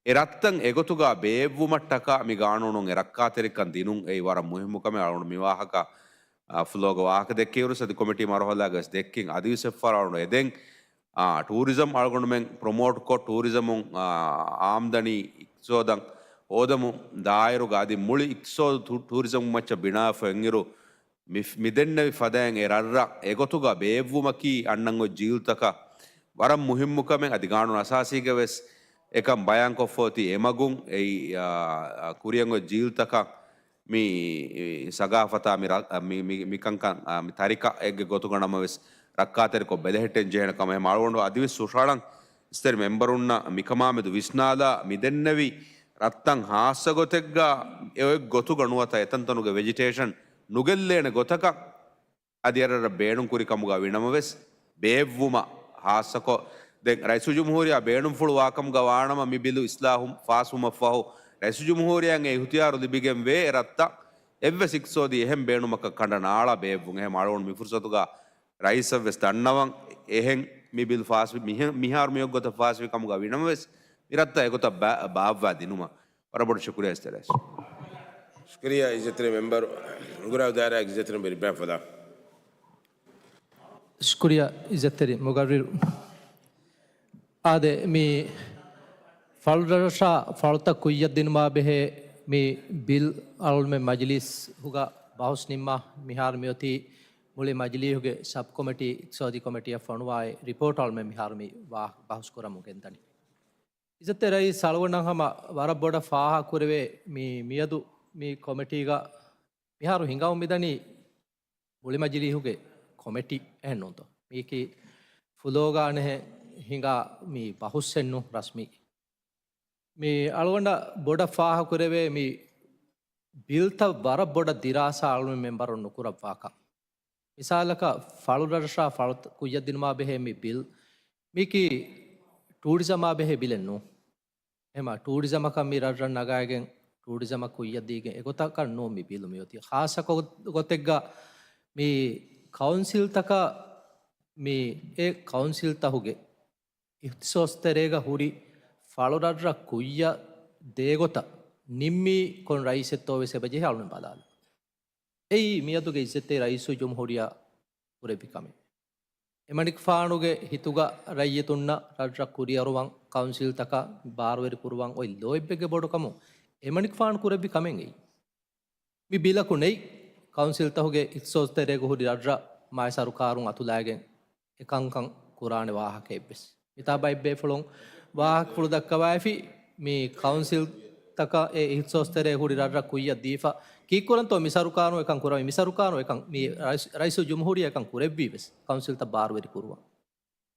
އެ ރަށްތައް އެގޮތުގަ ބޭއްވުމަށްޓަކާ މި ގާނޫނުން އެ ރައްކާތެރިކަން ދިނުން އެއީ ވަރަށް މުހިއްމު ކަމެއް. އަޅުގަނޑު މި ވާހަކަ އާ، ފްލޯގަ ވާހަކަ ދެއްކިއިރުސް އަދި ކޮމިޓީ މަރުހަލާގަވެސް ދެއްކިން އަދިވެސް އެއްފަހަރާ އަޅުގަނޑު އެދެން، އާ، ޓޫރިޒަމް އަޅުގަނޑުމެން ޕްރޮމޯޓްކޮށް، ޓޫރިޒަމުން، އާ، އާމްދަނީ އިޤްތިޞާދަށް ހޯދަމުން ދާއިރުގަ އަދި މުޅި އިޤްތިޞާދު ޓޫ-، ޓޫރިޒަމް މައްޗަށް ބިނާވެފަ އިންއިރު މި، މިދެންނެވި ފަދައިން އެ ރަށްރަށް އެގޮތުގަ ބޭއްވުމަކީ އަންނަން އޮތް ޖީލްތަކަށް ވަރަށް މުހިއްމު ކަމެއް. އަދި ގާނޫނު އަސާސީގަވެސް އެކަން ބަޔާންކޮށްފަ އޮތީ އެމަގުން އެއީ، އާ، އާ، ކުރިއަށް އޮތް ޖީލްތަކަށް މި ސަގާފަތާ މި ރަ-، މި، މި، މިކަންކަން، އާ، މި ތަރިކަ އެއްގެ ގޮތުގަ ނަމަވެސް ރައްކާތެރިކޮށް ބެލެހެއްޓެން ޖެހޭނެ ކަމަށް ހަމަ އަޅުގަނޑު އަދިވެސް ހުށަހަޅަން އިސްތެރި މެމްބަރުންނަށް މިކަމާމެދު ވިސްނާލާ މިދެންނެވި ރަށްތައް ހާއްސަ ގޮތެއްގަ އެ އޮތް ގޮތުގަ ނުވަތަ އެތަންތަނުގެ ވެޖިޓޭޝަން ނުގެއްލޭނެ ގޮތަކަށް އަދި އަރަރަށް ބޭނުންކުރި ކަމުގަ ވިނަމަވެސް، ބޭއްވުމަށް ހާއްސަކޮށް، ދެން ރައީސުލްޖުމްހޫރިއްޔާ ބޭނުންފުޅު ވާކަމުގަ ވާނަމަ، މި ބިލު އިސްލާހު ފާސްވުމަށްފަހު، ރައީސުލްޖުމްހޫރިއްޔާއަށް އެ އިހުތިޔާރު ލިބިގެންވޭ އެ ރަށްތައް އެއްވެސް އިޤްތިޞާދީ އެހެން ބޭނުމަކަށް ކަނޑަ ނާޅާ ބޭއްވުން. އެހެން އަޅުގަނޑު މި ފުރުޞަތުގަ ރައީސަށް ވެސް ދަންނަވަން، އެހެން މި ބިލު ފާސްވި، މިހެން، މިހާރު މި އޮތް ގޮތަށް ފާސްވި ކަމުގަ ވިނަމަވެސް، މި ރަށްތައް އެގޮތަށް ބާ-، ބާއްވާ ދިނުމަށް ވަރަށް ބޮޑަށް ޝުކުރިއްޔާ އިސްތެރޭސް. ޝުކުރިއްޔާ އިއްޒަތްތެރި މެމްބަރު، އިނގުރާ ދާއިރާގެ އިއްޒަތްތެރި މެމްބަރު އިބްރާހިމް ފަދާ. ޝުކުރިއްޔާ އިއްޒަތްތެރި މުގައްރިރު. އާދެ، މި ފަޅުރަށަށާ ފަޅުތައް ކުއްޔަށް ދިނުމާ ބެހޭ މި ބިލް އަޅުގަނޑުމެން މަޖިލީސް ހުގަ ބަހުސް ނިންމާ މިހާރު މިއޮތީ މުޅި މަޖިލީހުގެ ސަބް ކޮމިޓީ، އިޤްތިޞާދީ ކޮމިޓީއަށް ފޮނުވާ އެ ރިޕޯޓް އަޅުމެން މިހާރު މި ވާ-، ބަހުސް ކުރަމުން ގެންދަނީ. އިއްޒަތްތެރި ރައީސް އަޅުގަނޑަށް ހަމަ ވަރަށް ބޮޑަށް ފާހަގަ ކުރެވޭ މި މިއަދު މި ކޮމިޓީގަ މިހާރު ހިނގަމުން މިދަނީ މުޅި މަޖިލީހުގެ ކޮމިޓީ އެހެން ނޫންތޯ؟ މީކީ ފުލޯގާނެހެން ހިނގާ މި ބަހުސްއެއްނު ރަސްމީ. މި އަޅުގަނޑަށް ބޮޑަށް ފާހަގަ ކުރެވޭ މި ބިލްތައް ވަރަށް ބޮޑަށް ދިރާސާ އަޅުމެން މެމްބަރުން ނުކުރައްވާކަން. މިސާލަކަށް ފަޅުރަށްރަށާ ފަޅު ކުއްޔަށްދިނުމާ ބެހޭ މި ބިލް، މީކީ ޓޫރިޒަމާ ބެހޭ ބިލެއް ނޫން. އެހެމާ ޓޫރިޒަމަކަށް މި ރަށްރަށް ނަގާގެން ޓޫރިޒަމަށް ކުއްޔަށްދީގެން އެގޮތަކަށް ނޫން މި ބިލު މިއޮތީ. ޚާއްޞަ ގޮ-، ގޮތެއްގަ މި ކައުންސިލްތަކަށް މި އެ ކައުންސިލްތަހުގެ އިޚްތިޞާޞް ތެރޭގަ ހުރި ފަޅުރަށްރަށް ކުއްޔަށް ދޭގޮތަށް ނިންމީ ކޮން ރައީސެއްތޯ ވެސް އެބަޖެހޭ އަޅުން ބަލާލަން. އެއީ މިއަދުގެ އިއްޒަތްތެރި ރައީސުލް ޖުމްހޫރިއްޔާ ކުރެއްވި ކަމެއް. އެމަނިކުފާނުގެ ހިތުގަ ރައްޔިތުންނަށް ރަށްރަށް ކުރިއަރުވަން، ކައުންސިލްތަކަށް ބާރުވެރި ކުރުވަން އޮތް ލޯތްބެއްގެ ބޮޑުކަމުން އެމަނިކުފާނު ކުރެއްވި ކަމެއް އެއީ. މި ބިލަކު ނެތް ކައުންސިލްތަހުގެ އިޚްތިޞާޞް ތެރޭގަ ހުރި ރަށްރަށް މާތް ސަރުކާރުން އަތުލާގެން އެކަންކަން ކުރާނެ ވާހަކައެއްވެސް. މިތާ ބައެއް ބޭފުޅުން ވާހަކަފުޅު ދައްކަވައިފި މި ކައުންސިލްތަކަށް އެ އިޚްތިޞާޞް ތެރޭ ހުރި ރަށްރަށް ކުއްޔަށް ދީފަ ކީއްކުރަންތޯ މި ސަރުކާރުން އެކަން ކުރަނީ؟ މި ސަރުކާރުން އެކަން މި ރައީސް، ރައީސުލް ޖުމްހޫރިއްޔާ އެކަން ކުރެއްވީ ވެސް ކައުންސިލްތައް ބާރުވެރި ކުރުވަން.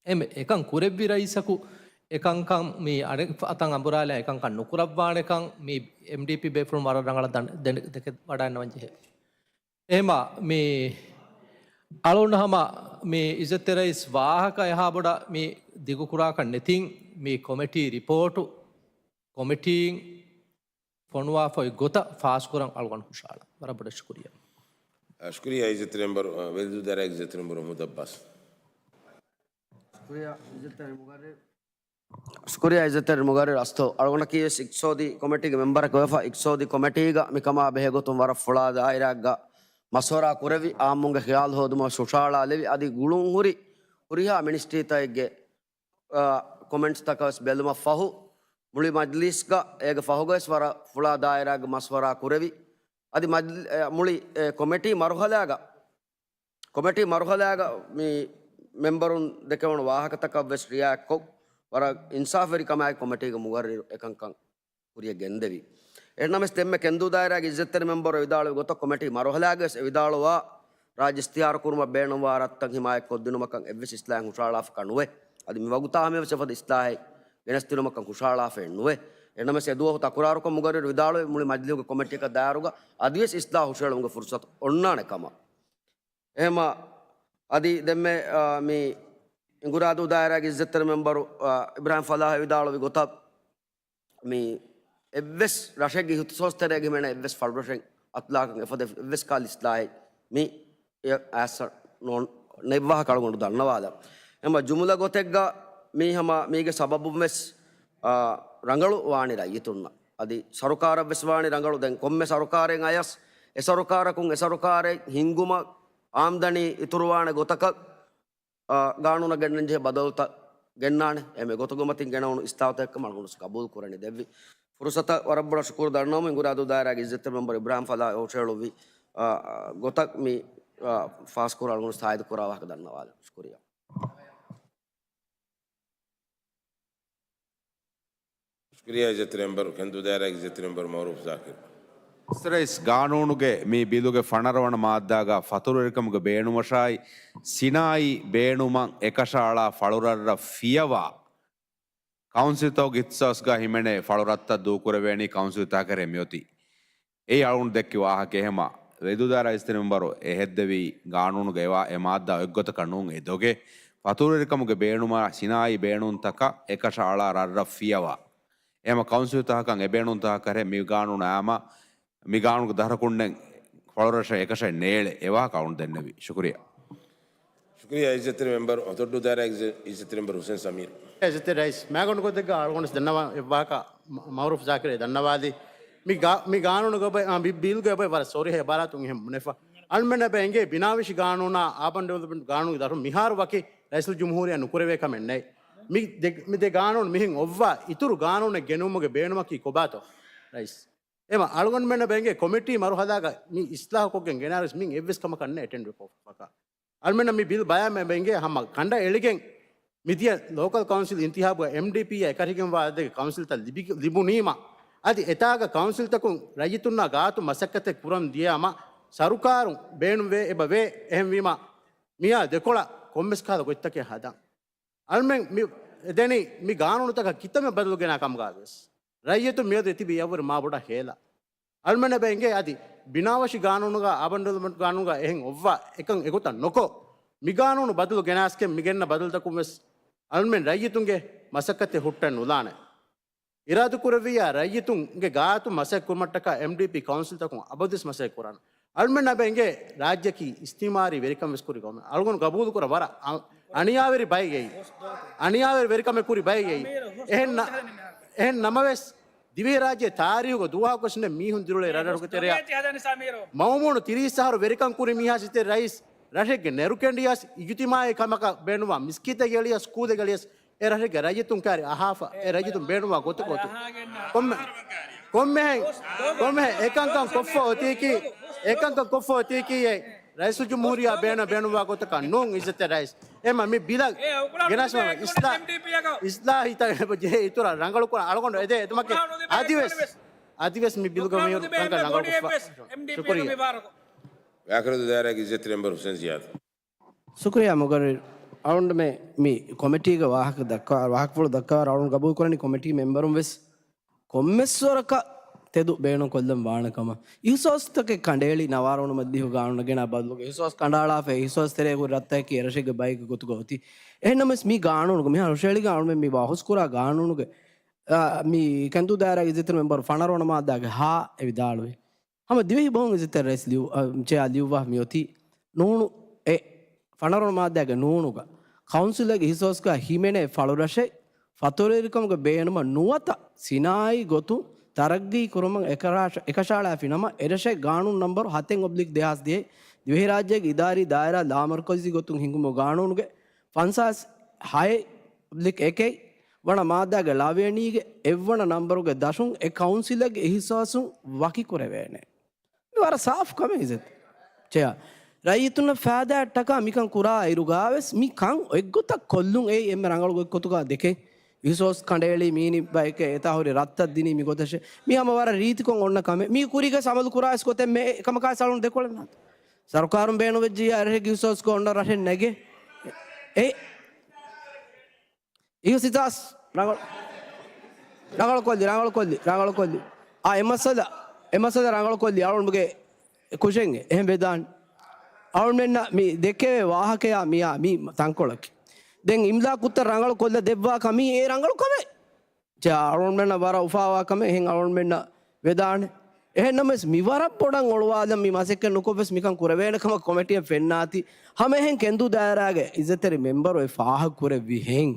އެމެ އެކަން ކުރެއްވި ރައީސަކު އެކަންކަން މި އަނެއް އަތަށް އަނބުރާލާ އެކަންކަން ނުކުރައްވާނެކަން މި އެމްޑީޕީ ބޭފުޅުން ވަރަށް ރަނގަޅަށް ދަން-، ދެނެ-، ދެކެ ވަޑައިންނަވަން ޖެހޭ. އެހެމާ މި އަޅުން ހަމަ މި އިއްޒަތްތެރި ރައީސް ވާހަކަ އެހާ ބޮޑަށް މި ދިގުކުރާކަށް ނެތިން މި ކޮމިޓީ ރިޕޯޓު ކޮމިޓީން ފޮނުވާފައި ގޮތަށް ފާސްކުރަން އަޅުގަނޑު ހުށަހަޅަން. ވަރަށް ބޮޑަށް ޝުކުރިއްޔާ. އަ، ޝުކުރިއްޔާ އިއްޒަތްތެރި މެމްބަރު، އަ، ވެލިދޫ ދާއިރާގެ އިއްޒަތްތެރި މެމްބަރު މުހައްމަދު އައްބާސް. ޝުކުރިއްޔާ އިއްޒަތްތެރި މުގައްރިރު. ޝުކުރިއްޔާ އިއްޒަތްތެރި މުގައްރިރު އަސްތޯ. އަޅުގަނޑަކީ ވެސް އިޤްތިޞާދީ ކޮމިޓީގެ މެމްބަރަކަށް ވެފަ، އިޤްތިޞާދީ ކޮމިޓީގަ މިކަމާ ބެހޭގޮތުން ވަރަށް ފުޅާ ދާއިރާއެއްގަ މަޝްވަރާ ކުރެވި، އާއްމުންގެ ޚިޔާލު ހޯދުމަށް ހުށަހަޅާލެވި، އަދި ގުޅުން ހުރި ހުރިހާ މިނިސްޓްރީތަކެއްގެ، އާ، ކޮމެންޓްސްތަކަށް ވެސް ބެލުމަށް ފަހު، މުޅި މަޖްލިސްގަ އޭގެ ފަހުގަ ވެސް ވަރަށް ފުޅާ ދާއިރާގެ މަޝްވަރާ ކުރެވި، އަދި މަޖް-، އެ، މުޅި، އެ، ކޮމިޓީ މަރުހަލާގަ، ކޮމިޓީ މަރުހަލާގަ މި މެމްބަރުން ދެކެވުނު ވާހަކަތަކަށް ވެސް ރިއާކޮށް، ވަރަށް އިންސާފުވެރިކަމާއި ކޮމިޓީގެ މުގައްރިރު އެކަންކަން ކުރިޔަށް ގެންދެވި. އެހެންނަމަވެސް ދެންމެ ކެންދޫ ދާއިރާގެ އިއްޒަތްތެރި މެމްބަރު ވިދާޅުވި ގޮތަށް ކޮމިޓީ މަރުހަލާގަވެސް އެ ވިދާޅުވާ ރާއްޖެ އިސްތިހާރު ކުރުމަށް ބޭނުންވާ ރަށްތައް ހިމާޔަތް ކޮށްދިނުމަކަށް އެއްވެސް އިސްލާހެއް ހުށަހަޅާފަކަށް ނުވޭ. އަދި މި ވަގުތާ ހަމަވެސް އެފަދަ އިސްލާހެއް ގެނެސްދިނުމަކަށް ހުށަހަޅާފައެއް ނުވޭ. އެހެންނަމަވެސް އެ ދުވަހު ތަކުރާރުކޮށް މުގައްރިރު ވިދާޅުވި މުޅި މަޖިލީހުގެ ކޮމިޓީއަކަށް ދާއިރުގަ އަދިވެސް އިސްލާހު ހުށަހެޅުމުގެ ފުރުސަތު އޮންނާނެ ކަމަށް. އެހެމަ އަދި ދެންމެ، އާ، މި އިނގުރާދޫ ދާއިރާގެ އިއްޒަތްތެރި މެމްބަރު، އާ، އިބްރާހިމް ފަލާހް ވިދާޅުވި ގޮތަށް މި އެއްވެސް ރަށެއްގެ އިޚްތިޞާޞް ތެރޭގަ ހިމެނޭ އެއްވެސް ފަޅުރަށެއް އަތުލާކަން އެފަދަ އެއްވެސް ކަހަލަ އިސްލާހެއް މި އެ އައިސް ނޯން ނެއްވާކަށް އަޅުގަނޑު ދަންނަވާލަން. އެހެމަ ޖުމުލަ ގޮތެއްގަ މީ ހަމަ މީގެ ސަބަބުން ވެސް، އާ، ރަނގަޅު ވާނީ ރައްޔިތުންނަށް. އަދި ސަރުކާރަށް ވެސް ވާނީ ރަނގަޅު. ދެން ކޮންމެ ސަރުކާރެއް އަޔަސް އެ ސަރުކާރަކުން އެ ސަރުކާރެއް ހިންގުމަށް އާމްދަނީ އިތުރުވާނެ ގޮތަކަށް، އާ، ގާނޫނަށް ގެންނަން ޖެހޭ ބަދަލުތައް ގެންނާނެ. އެމެ ގޮތުގެ މަތިން ގެނައުނު އިސްލާހުތަކެއްކަމަށް އަޅުގަނޑު ގަބޫލު ކުރަނީ. ދެއްވި ފުރުސަތަށް ވަރަށް ބޮޑަށް ޝުކުރު ދަންނަވަމުން އިނގުރާދޫ ދާއިރާގެ އިއްޒަތްތެރި މެމްބަރު އިބްރާހިމް ފަލާ ހުށަހެޅުއްވި، އާ، ގޮތަށް މި، އާ، ފާސްކުރާ އަޅުގަނޑު ތާއީދު ކުރާ ވާހަކަ ދަންނަވާލަން. ޝުކުރިއްޔާ. ޝުކުރިއްޔާ އިއްޒަތްތެރި މެމްބަރު، ކެންދޫ ދާއިރާގެ އިއްޒަތްތެރި މެމްބަރު މައުރޫފް ޒާކިރު. އިއްޒަތްތެރި ރައީސް، ގާނޫނުގެ މި ބިލުގެ ފަނަރަ ވަނަ މާއްދާގަ ފަތުރުވެރިކަމުގެ ބޭނުމަށާއި ސިނާއީ ބޭނުމަށް އެކަށައަޅާ ފަޅުރަށްރަށް ފިޔަވާ ކައުންސިލްތަކުގެ އިޚްތިޞާޞްގަ ހިމެނޭ ފަޅުރަށްތައް ދޫކުރެވޭނީ ކައުންސިލްތަކަށް މިއޮތީ. އެއީ އަޅުގަނޑު ދެއްކި ވާހަކަ. އެހެމަ ވެލިދޫ ދާއިރާގެ އިއްޒަތްތެރި މެމްބަރު އެ ހެއްދެވީ ގާނޫނުގެ އެވާ އެ މާއްދާ އޮތްގޮތަކަށް ނޫން އެ ދޮގެއް. ފަތުރުވެރިކަމުގެ ބޭނުމާ ސިނާއީ ބޭނުންތަކަށް އެކަށައަޅާ ރަށްރަށް ފިޔަވާ. އެހެމަ ކައުންސިލްތަކަކަށް އެ ބޭނުންތަކަށް ކަށަވަރެއް މި ގާނޫނު އާއްމާ މި ގާނޫނުގެ ދަށަކުންނެއް ފަޅުރަށަށް އެކަށައެއް ނޭޅޭ އެވާހަކަ އަޅުގަނޑު ދެންނެވީ. ޝުކުރިއްޔާ. ޝުކުރިއްޔާ އިއްޒަތްތެރި މެމްބަރު، ހޮތޮއްޑޫ ދާއިރާގެ އިއްޒަތްތެރި މެމްބަރު ހުސެން ސަމީރު. އިއްޒަތްތެރި ރައީސް، މާގަނޑު ގޮތެއްގަ އަޅުގަނޑު ދަންނަވާ އެއްވާހަކަ މަ-، މައުރޫފް ޒާކިރު ދަންނަވާލީ. މި ގާ-، މި ގާނޫނުގެ އޮބެ-، އާ، ބި-، ބިލްގެ އޮބެ ވަރަށް ސޮރިހަ އެބާރާތުން އެހެން ބުނެފަ. އަޅުމެންނަށް އެބަ އެނގޭ ބިނާވިށި ގާނޫނާ އާބަން ޑިވެލޮޕްމަންޓް ގާނޫނުގެ ދަށުން މިހާރު ވަކި ރައީސުލް ޖުމްހޫރިއްޔާ ނުކުރެވޭ ކަމެއް ނެތް. މި ދެ-، މި ދެ ގާނޫނު މިހެން އޮއްވާ އިތުރު ގާނޫނެއް ގެނުމުގެ ބޭނުމަކީ ކޮބާތޯ ރައީސް؟ އެމަ އަޅުގަނޑުމެންނަށް އެބަ އެނގޭ ކޮމިޓީ މަރުހަލާގަ މި އިސްލާހުކޮށްގެން ގެނާރިސް މިން އެއްވެސް ކަމަކަށް ނެ އެޓެންޑް ކޮށްފަކަ. އަޅުމެންނަށް މި ބިލް ބަޔާން އެބަ އިނގޭ ހަމަ ކަނޑައެޅިގެން މިދިޔަ ލޯކަލް ކައުންސިލް އިންތިހާބުގަ އެމްޑީޕީއާ އެކަށީގެންވާ އަދަދެއްގެ ކައުންސިލްތައް ލިބި-، ލިބުނީމަ، އަދި އެތާގަ ކައުންސިލްތަކުން ރައްޔިތުންނާ ގާތު މަސައްކަތެއް ކުރަން ދިޔައީމަ، ސަރުކާރުން ބޭނުންވޭ އެބަ ވޭ. އެހެންވީމަ، މިއާ ދެކޮޅަށް ކޮންމެސް ކަހަލަ ގޮތްތަކެއް ހަދަން. އަޅުމެން މި ދެނީ މި ގާނޫނުތަކަށް ކިތަންމެ ބަދަލު ގެނާ ކަމުގަ ވެސް، ރައްޔިތުން މިއަދު އެތިބީ އެއަށްވުރެ މާ ބޮޑަށް ހޭލާ. އަޅުމެންނަށް އެބަ އެނގޭ އަދި ބިނާވަށި ގާނޫނުގަ، އާބަން ޑިވެލޮޕްމަންޓް ގާނޫނުގަ އެހެން އޮއްވާ އެކަން އެގޮތަށް ނުކޮށް، މި ގާނޫނު ބަދަލު ގެނާސްގެން މި ގެންނަ ބަދަލުތަކުން ވެސް އަޅުމެން ރައްޔިތުންގެ މަސައްކަތެއް ހުއްޓަން ނުލާނެ. އިރާދަކުރެއްވިއްޔާ ރައްޔިތުންގެ ގާތު މަސައްކަތް ކުރުމަށްޓަކާ އެމްޑީޕީ ކައުންސިލްތަކުން އަބަދުވެސް މަސައްކަތް ކުރާނެ. އަޅުމެންނަށް އެބަ އެނގޭ ރާއްޖެއަކީ އިސްތިމާރީ ވެރިކަން ވެސް ކުރި ގައުމެއް. އަޅުގަނޑު ގަބޫލުކުރަން ވަރަށް އަ-، އަނިޔާވެރި ބައެއް އެއީ. އަނިޔާވެރި ވެރިކަމެއް ކުރި ބައެއް އެއީ. އެހެން ނަ-، އެހެން ނަމަވެސް، ދިވެހިރާއްޖެ ތާރީހުގަ ދުވަހަކުވެސް ނެތް މީހުން ދިރިއުޅޭ ރަށްރަށުގެ ތެރެއަށް މައުމޫނު ތިރީސް އަހަރު ވެރިކަން ކުރި މީހާ ސިއްތެ ރައީސް ރަށެއްގެ ނެރުކެނޑިޔަސް އިޖުތިމާއީ ކަމަކަށް ބޭނުންވާ މިސްކިތެއް ގެޅިޔަސް ސްކޫލެއް ގެޅިޔަސް އެ ރަށެއްގެ ރައްޔިތުން ކާރި އަހާފަ އެ ރައްޔިތުން ބޭނުންވާ ގޮތަކަށް އޮތު. ކޮންމެ-، ކޮންމެހެން، ކޮންމެހެން އެކަންކަން ކޮށްފަ އޮތީކީ، އެކަންކަން ކޮށްފަ އޮތީކީ އެ ރައީސުލްޖުމްހޫރިއްޔާ ބޭނު-، ބޭނުންވާ ގޮތަކަށް ނޫން އިއްޒަތްތެރި ރައީސް. އެމަ މި ބިލަށް ގެނަސް އިސްލާ-، އިސްލާހީތައް އެބަ ޖެހޭ އިތުރަށް ރަނގަޅު ކުރަން އަޅުގަނޑު އެދޭ އެދުމަކީ އަދިވެސް، އަދިވެސް މި ބިލުގަ މި ރަނގަޅު ރަނގަޅު ކޮށްފަ. ޝުކުރިއްޔާ. ވާކަރު ދާއިރާގެ އިއްޒަތްތެރި މެމްބަރު ހުސެން ޒިޔާދު. ޝުކުރިއްޔާ މުގައްރިރު. އަޅުގަނޑުމެ މި ކޮމިޓީގެ ވާހަކަ ދައްކާ، ވާހަކަފުޅު ދައްކާ އަޅުގަނޑު ގަބޫލުކުރަނީ ކޮމިޓީ މެމްބަރުން ވެސް ކޮންމެސް ވަރަކަށް ތެދު ބޭނުންކޮށްލަން ވާނެ ކަމަށް. އިހުސާސްތަކެއް ކަނޑައެޅި ނަވާރަ އުނުމަށްދިޔަ ގާނޫނަށް ގެނާ ބަދަލުގެ އިހުސާސް ކަނޑައަޅާފައި އިހުސާސް ތެރޭގަ ހުރި ރަށްތަކަކީ އެރަށެއްގެ ބައެއްގެ ގޮތުގަ އޮތީ. އެހެންނަމަވެސް މި ގާނޫނުގަ މިހާރު ހުށައެޅިގެން އަޅުމެން މި ބަހުސްކުރާ ގާނޫނުގެ، އާ، މި ކެނދޫ ދާއިރާގެ އިއްޒަތްތެރި މެމްބަރު ފަނަރަ ވަނަ މާއްދާގެ ހާ އެ ވިދާޅުވި. ހަމަ ދިވެހި ބަހުން އިއްޒަތްތެރި ރައީސް ލިޔު-، އަ، ޗެއާ ލިޔުއްވާ މިއޮތީ ނޫނު އެ ފަނަރަ ވަނަ މާއްދާގެ ނޫނުގަ ކައުންސިލްގެ އިހުސާސްގަ ހިމެނޭ ފަޅުރަށެއް ފަތުރުވެރިކަމުގެ ބޭނުމަށް ނުވަތަ ސިނާއީ ގޮތުން ތަރައްގީ ކުރުމަށް އެކަށާ-، އެކަށައަޅާފިނަމަ، އެރަށެއް ގާނޫނު ނަންބަރު ހަތެއް އޮބްލިކް ދެހާސް ދިހައެއް ދިވެހިރާއްޖޭގެ އިދާރީ ދާއިރާ ލާމަރުކަޒީ ގޮތުން ހިންގުމުގެ ގާނޫނުގެ ފަންސާސް ހައެއް އޮބްލިކް އެކެއް ވަނަ މާއްދާގެ ޅަވައެއްގެ އެއްވަނަ ނަންބަރުގެ ދަށުން އެ ކައުންސިލެއްގެ އިހުސާސުން ވަކިކުރެވޭނެ. މި ވަރަށް ސާފު ކަމެއް އިއްޒަތް ޗެއާ. ރައްޔިތުންނަށް ފައިދާއަށްޓަކާ މިކަން ކުރާ އިރުގަވެސް މި ކަން އެއްގޮތަށް ކޮށްލުން އެއީ އެންމެ ރަނގަޅު ގޮތް ގޮތުގަ ދެކެން. އިހުސާސް ކަނޑައެޅީ މީނި ބަޔެކޭ އެތާ ހުރި ރަށްތައް ދިނީ މިގޮތަށޭ. މީ ހަމަ ވަރަށް ރީތިކޮށް އޮންނަ ކަމެއް. މީ ކުރީގަ އަމަލު ކުރާ އިސް ގޮތެއް މެ ކަމަކާ ސަޅުން ދެކޮޅެއް ނާތު. ސަރުކާރުން ބޭނުންވެއްޖިއްޔާ އެރަށެއްގެ އިހުސާސްކޮށް އޮންނަ ރަށެއް ނެގޭ. އެ އިހުސިތާސް ރަނގަޅު، ރަނގަޅު ކޮށްލި، ރަނގަޅު ކޮށްލި، ރަނގަޅު ކޮށްލި. އާ، އެ މައްސަލަ، އެ މައްސަލަ ރަނގަޅު ކޮށްލި. އަޅުގަނޑުގެ ކުށެއް އެހެން ވެދާނެ. އަޅުގަނޑުމެންނަށް މި ދެއްކެވޭ ވާހަކަޔާ މިއާ މީ ތަންކޮޅަކީ. ދެން އިމްލާ ކުށްތައް ރަނގަޅު ކޮށްލަ ދެއްވާ ކަމީ އެ ރަނގަޅު ކަމެއް. އަޅުގަނޑުމެންނަށް ވަރަށް އުފާވާ ކަމެއް އެހެން އަޅުގަނޑުމެންނަށް ވެދާނެ. އެހެންނަމަވެސް މިވަރަށް ބޮޑަށް އޮޅުވާލަން މި މަސައްކަތް ނުކޮށްވެސް މިކަން ކުރެވޭނެ ކަމަށް ކޮމިޓީއަށް ފެންނާތީ، ހަމައެހެން ކެންދޫ ދާއިރާގެ އިއްޒަތްތެރި މެމްބަރު އެ ފާހަގަކުރެއްވިހެން،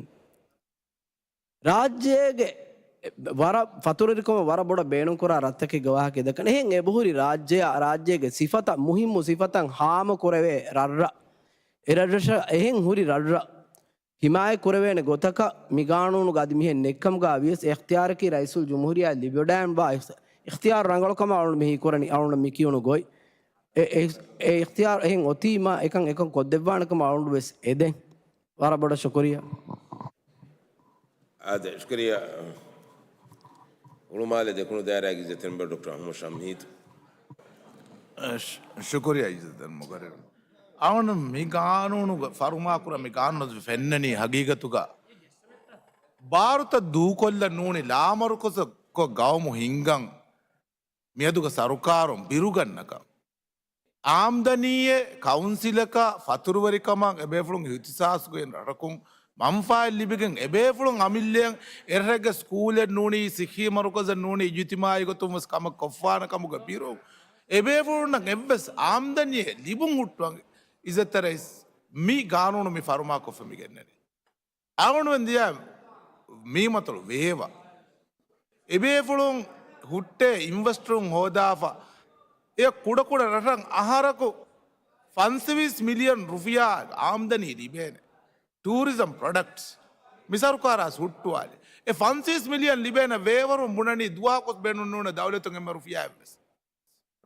ރާއްޖޭގެ ވަރަށް ފަތުރުވެރިކަމަށް ވަރަށް ބޮޑަށް ބޭނުންކުރާ ރަށްތަކެއްގެ ވާހަކަ ދައްކަން. އެހެން އެބަހުރި ރާއްޖެއާ، ރާއްޖޭގެ ސިފަތައް، މުހިއްމު ސިފަތައް ހާމަކުރެވޭ ރަށްރަށް، އެ ރަށްރަށަށް އެހެން ހުރި ރަށްރަށް ހިމާޔަތް ކުރެވޭނެ ގޮތަކަށް މި ގާނޫނުގަ އަދި މިހެން ނެތްކަމުގަ ވިޔަސް އިޚްތިޔާރަކީ ރައީސުލްޖުމްހޫރިއްޔާ ލިބިވަޑައިގެންވާ އިޚް-، އިޚްތިޔާރު ރަނގަޅު ކަމަށް އަޅުގަނޑު މި ހީކުރަނީ އަޅުގަނޑު މި ކިޔުނު ގޮތް. އެ، އެ، އެ އިޚްތިޔާރު އެހެން އޮތީމަ އެކަން އެކަން ކޮށްދެއްވާނެ ކަމަށް އަޅުގަނޑު ވެސް އެދެން. ވަރަށް ބޮޑަށް ޝުކުރިއްޔާ. އާދެ، ޝުކުރިއްޔާ. ހުޅުމާލެ ދެކުނު ދާއިރާގެ އިއްޒަތްތެރި މެމްބަރު ޑޮކްޓަރ އަޙްމަދު ޝަމްހީދު. އަ، ޝު-، ޝުކުރިއްޔާ އިއްޒަތްތެރި މުގައްރިރު. އަޅުގަނޑު މި ގާނޫނުގަ ފަރުމާކުރާ މި ގާނޫނު ފެންނަނީ ހަގީގަތުގަ ބާރުތައް ދޫކޮށްލަން ނޫނީ ލާމަރުކަޒަށް ގައުމު ހިންގަން. މިއަދުގަ ސަރުކާރުން ބިރުގަންނަކަން. އާމްދަނީއެއް ކައުންސިލަކަށް ފަތުރުވެރިކަމަށް އެބޭފުޅުންގެ އިހުތިސާސްގައި ރަށަކުން މަންފާއެއް ލިބިގެން އެބޭފުޅުން އަމިއްލައަށް އެރަށެއްގެ ސްކޫލެއް ނޫނީ، ސިއްހީ މަރުކަޒެއް ނޫނީ، އިޖުތިމާއީ ގޮތުން ވެސް ކަމެއް ކޮށްފާނެ ކަމުގެ ބިރު އެބޭފުޅުންނަށް އެއްވެސް އާމްދަނީއެއް ލިބުން ހުއްޓުވަން އިއްޒަތްތެރި ރައީސް މި ގާނޫނު މި ފަރުމާކޮށްފަ މި ގެންނަނީ. އަޅުގަނޑުމެން ދިޔަ މީމަތޮޅު ވޭވަ. އެބޭފުޅުން ހުއްޓޭ އިންވެސްޓަރުން ހޯދާފަ. އެ ކުޑަކުޑަ ރަށަށް އަހަރަކު ފަންސަވީސް މިލިއަން ރުފިޔާ އާމްދަނީ ލިބޭނެ. ޓޫރިޒަމް ޕްރޮޑަކްޓްސް މި ސަރުކާރާސް ހުއްޓުވާލި. އެ ފަންސަވީސް މިލިއަން ލިބޭނެ ވޭވަރުން ބުނަނީ ދުވަހަކުސް ބޭނުން ނޫނެ ދައުލަތުން އެންމެ ރުފިޔާއެއްވެސް.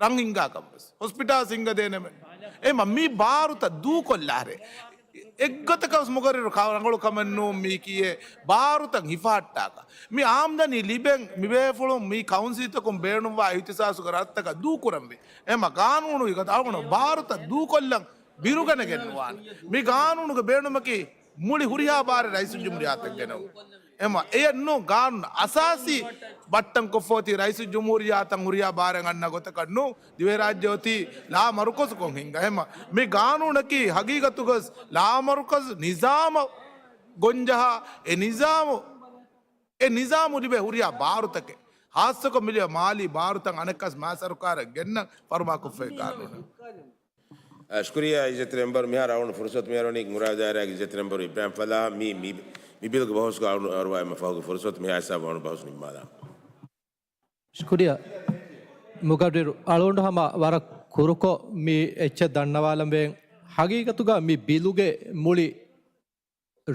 ރަން ހިންގާކަށްވެސް. ހޮސްޕިޓާލްސް ހިންގަދޭނެމެ. އެމަ މި ބާރުތައް ދޫކޮށްލާރޭ. އެއްގޮތަކަސް މުގައްރިރު ކަ-، ރަނގަޅު ކަމެއް ނޫން މީކީއޭ ބާރުތައް ހިފަހައްޓާކަށް. މި އާމްދަނީ ލިބެން މިބޭފުޅުން މި ކައުންސިލްތަކުން ބޭނުންވާ އިހްތިސާސުގެ ރަށްތަކަށް ދޫކުރަންވީ. އެމަ ގާނޫނުގެ ގޮތަށް އަޅުގަނޑު ބާރުތައް ދޫކޮށްލަން ބިރުގަނެގެން ނުވާނެ. މި ގާނޫނުގެ ބޭނުމަކީ މުޅި ހުރިހާ ބާރެއް ރައީސުލްޖުމްހޫރިއްޔާއަށް ގެނައުން. އެމަ އެޔަށް ނޫން ގާނޫނު އަސާސީ ބައްޓަންކޮށްފަ އޮތީ ރައީސުލްޖުމްހޫރިއްޔާއަށް ހުރިހާ ބާރެއް އަންނަ ގޮތަކަށް ނޫން. ދިވެހިރާއްޖެ އޮތީ ލާ މަރުކަޒުކޮށް ހިންގާ. އެމަ މި ގާނޫނަކީ ހަގީގަތުގަސް ލާ މަރުކަޒު ނިޒާމަށް ގޮންޖަހާ އެ ނިޒާމު، އެ ނިޒާމު ލިބޭ ހުރިހާ ބާރުތަކެއް. ހާއްސަކޮށް މި ލިބޭ މާލީ ބާރުތައް އަނެއްކާސް މާ ސަރުކާރަށް ގެންނަން ފަރުމާކޮށްފައި ގާނޫނަށް. އަ، ޝުކުރިއްޔާ އިއްޒަތްތެރި މެމްބަރު، މިހާރު އަޅުގަނޑު ފުރުސަތު މިހާރު ވަނީ މުރާދާއިރާގެ އިއްޒަތްތެރި މެމްބަރު އިބްރާހިމް ފަލާހް މި، މި، މި ބިލުގެ ބަހުސްގަ އަޅު އަރުވާ އެންމެ ފަހުގެ ފުރުސަތު މިހާ ހިސާބު އަޅު ބަހުސް ނިންމާލާ. ޝުކުރިއްޔާ މުގައްރިރު، އަޅުގަނޑު ހަމަ ވަރަށް ކުރުކޮށް މި އެއްޗެއް ދަންނަވާލަން ވޭން. ހަގީގަތުގަ މި ބިލުގެ މުޅި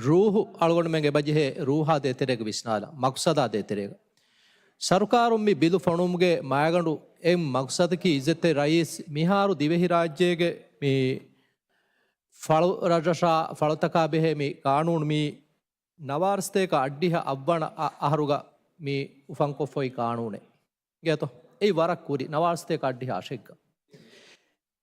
ރޫހު އަޅުގަނޑުމެން އެބަޖެހޭ ރޫހާ ދޭތެރޭގަ ވިސްނާލަން، މަޤްޞަދާ ދޭތެރޭގަ. ސަރުކާރުން މި ބިލު ފޮނުވުމުގެ މައިގަނޑު އެއް މަޤްޞަދަކީ އިއްޒަތްތެރި ރައީސް މިހާރު ދިވެހިރާއްޖޭގެ މި ފަޅު ރަށްރަށާ ފަޅުތަކާ ބެހޭ މި ގާނޫނު މީ ނަވާރަސަތޭކަ އަށްޑިހަ އަށްވަނަ އަ-، އަހަރުގަ މި އުފަންކޮށްފައި ގާނޫނެއް. ގޭތޯ؟ އެއީ ވަރަށް ކުރި، ނަވާރަސަތޭކަ އަށްޑިހަ އަށެއްގަ.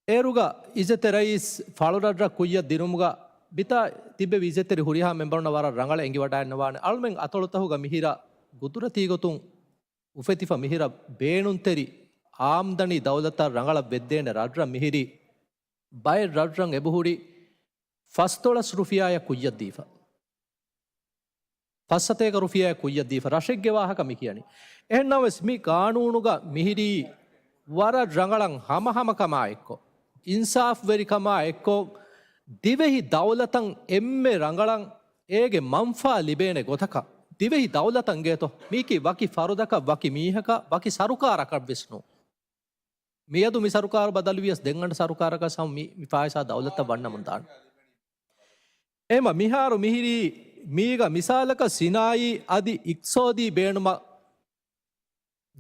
އޭރުގަ އިއްޒަތްތެރި ރައީސް ފަޅުރަށްރަށް ކުއްޔަށް ދިނުމުގަ ބިތާ ތިއްބެވި އިއްޒަތްތެރި ހުރިހާ މެމްބަރުންނަށް ވަރަށް ރަނގަޅަށް އެނގިވަޑައިންނަވާނެ. އަޅުމެން އަތޮޅުތަހުގަ މިހިރަ ގުދުރަތީގޮތުން އުފެދިފަ މިހިރަ ބޭނުންތެރި އާމްދަނީ ދައުލަތަށް ރަނގަޅަށް ވެއްދޭނެ ރަށްރަށް މިހިރީ ބައެއް ރަށްރަށް އެބަހުރި ފަސް ދޮޅަސް ރުފިޔާއަށް ކުއްޔަށްދީފަ. ފަސް ސަތޭކަ ރުފިޔާއަށް ކުއްޔަށްދީފަ ރަށެއްގެ ވާހަކަ މި ކިޔަނީ. އެހެންނަމަވެސް މި ގާނޫނުގަ މިހިރީ ވަރަށް ރަނގަޅަށް ހަމަހަމަކަމާ އެއްކޮށް، އިންސާފްވެރިކަމާ އެއްކޮށް، ދިވެހި ދައުލަތަށް އެންމެ ރަނގަޅަށް އޭގެ މަންފާ ލިބޭނެ ގޮތަކަށް، ދިވެހި ދައުލަތަށް ގޭތޯ، މީކީ ވަކި ފަރުދަކަށް، ވަކި މީހަކަށް، ވަކި ސަރުކާރަކަށްވެސް ނޫން. މިއަދު މި ސަރުކާރު ބަދަލުވިޔަސް ދެން އަންނަ ސަރުކާރަކަށް ހަމަ މި، މި ފާއިސާ ދައުލަތަށް ވަންނަމުން ދާނެ. އެމަ މިހާރު މިހިރީ މީގަ މިސާލަކަށް ސިނާއީ އަދި އިޤްތިޞާދީ ބޭނުމަށް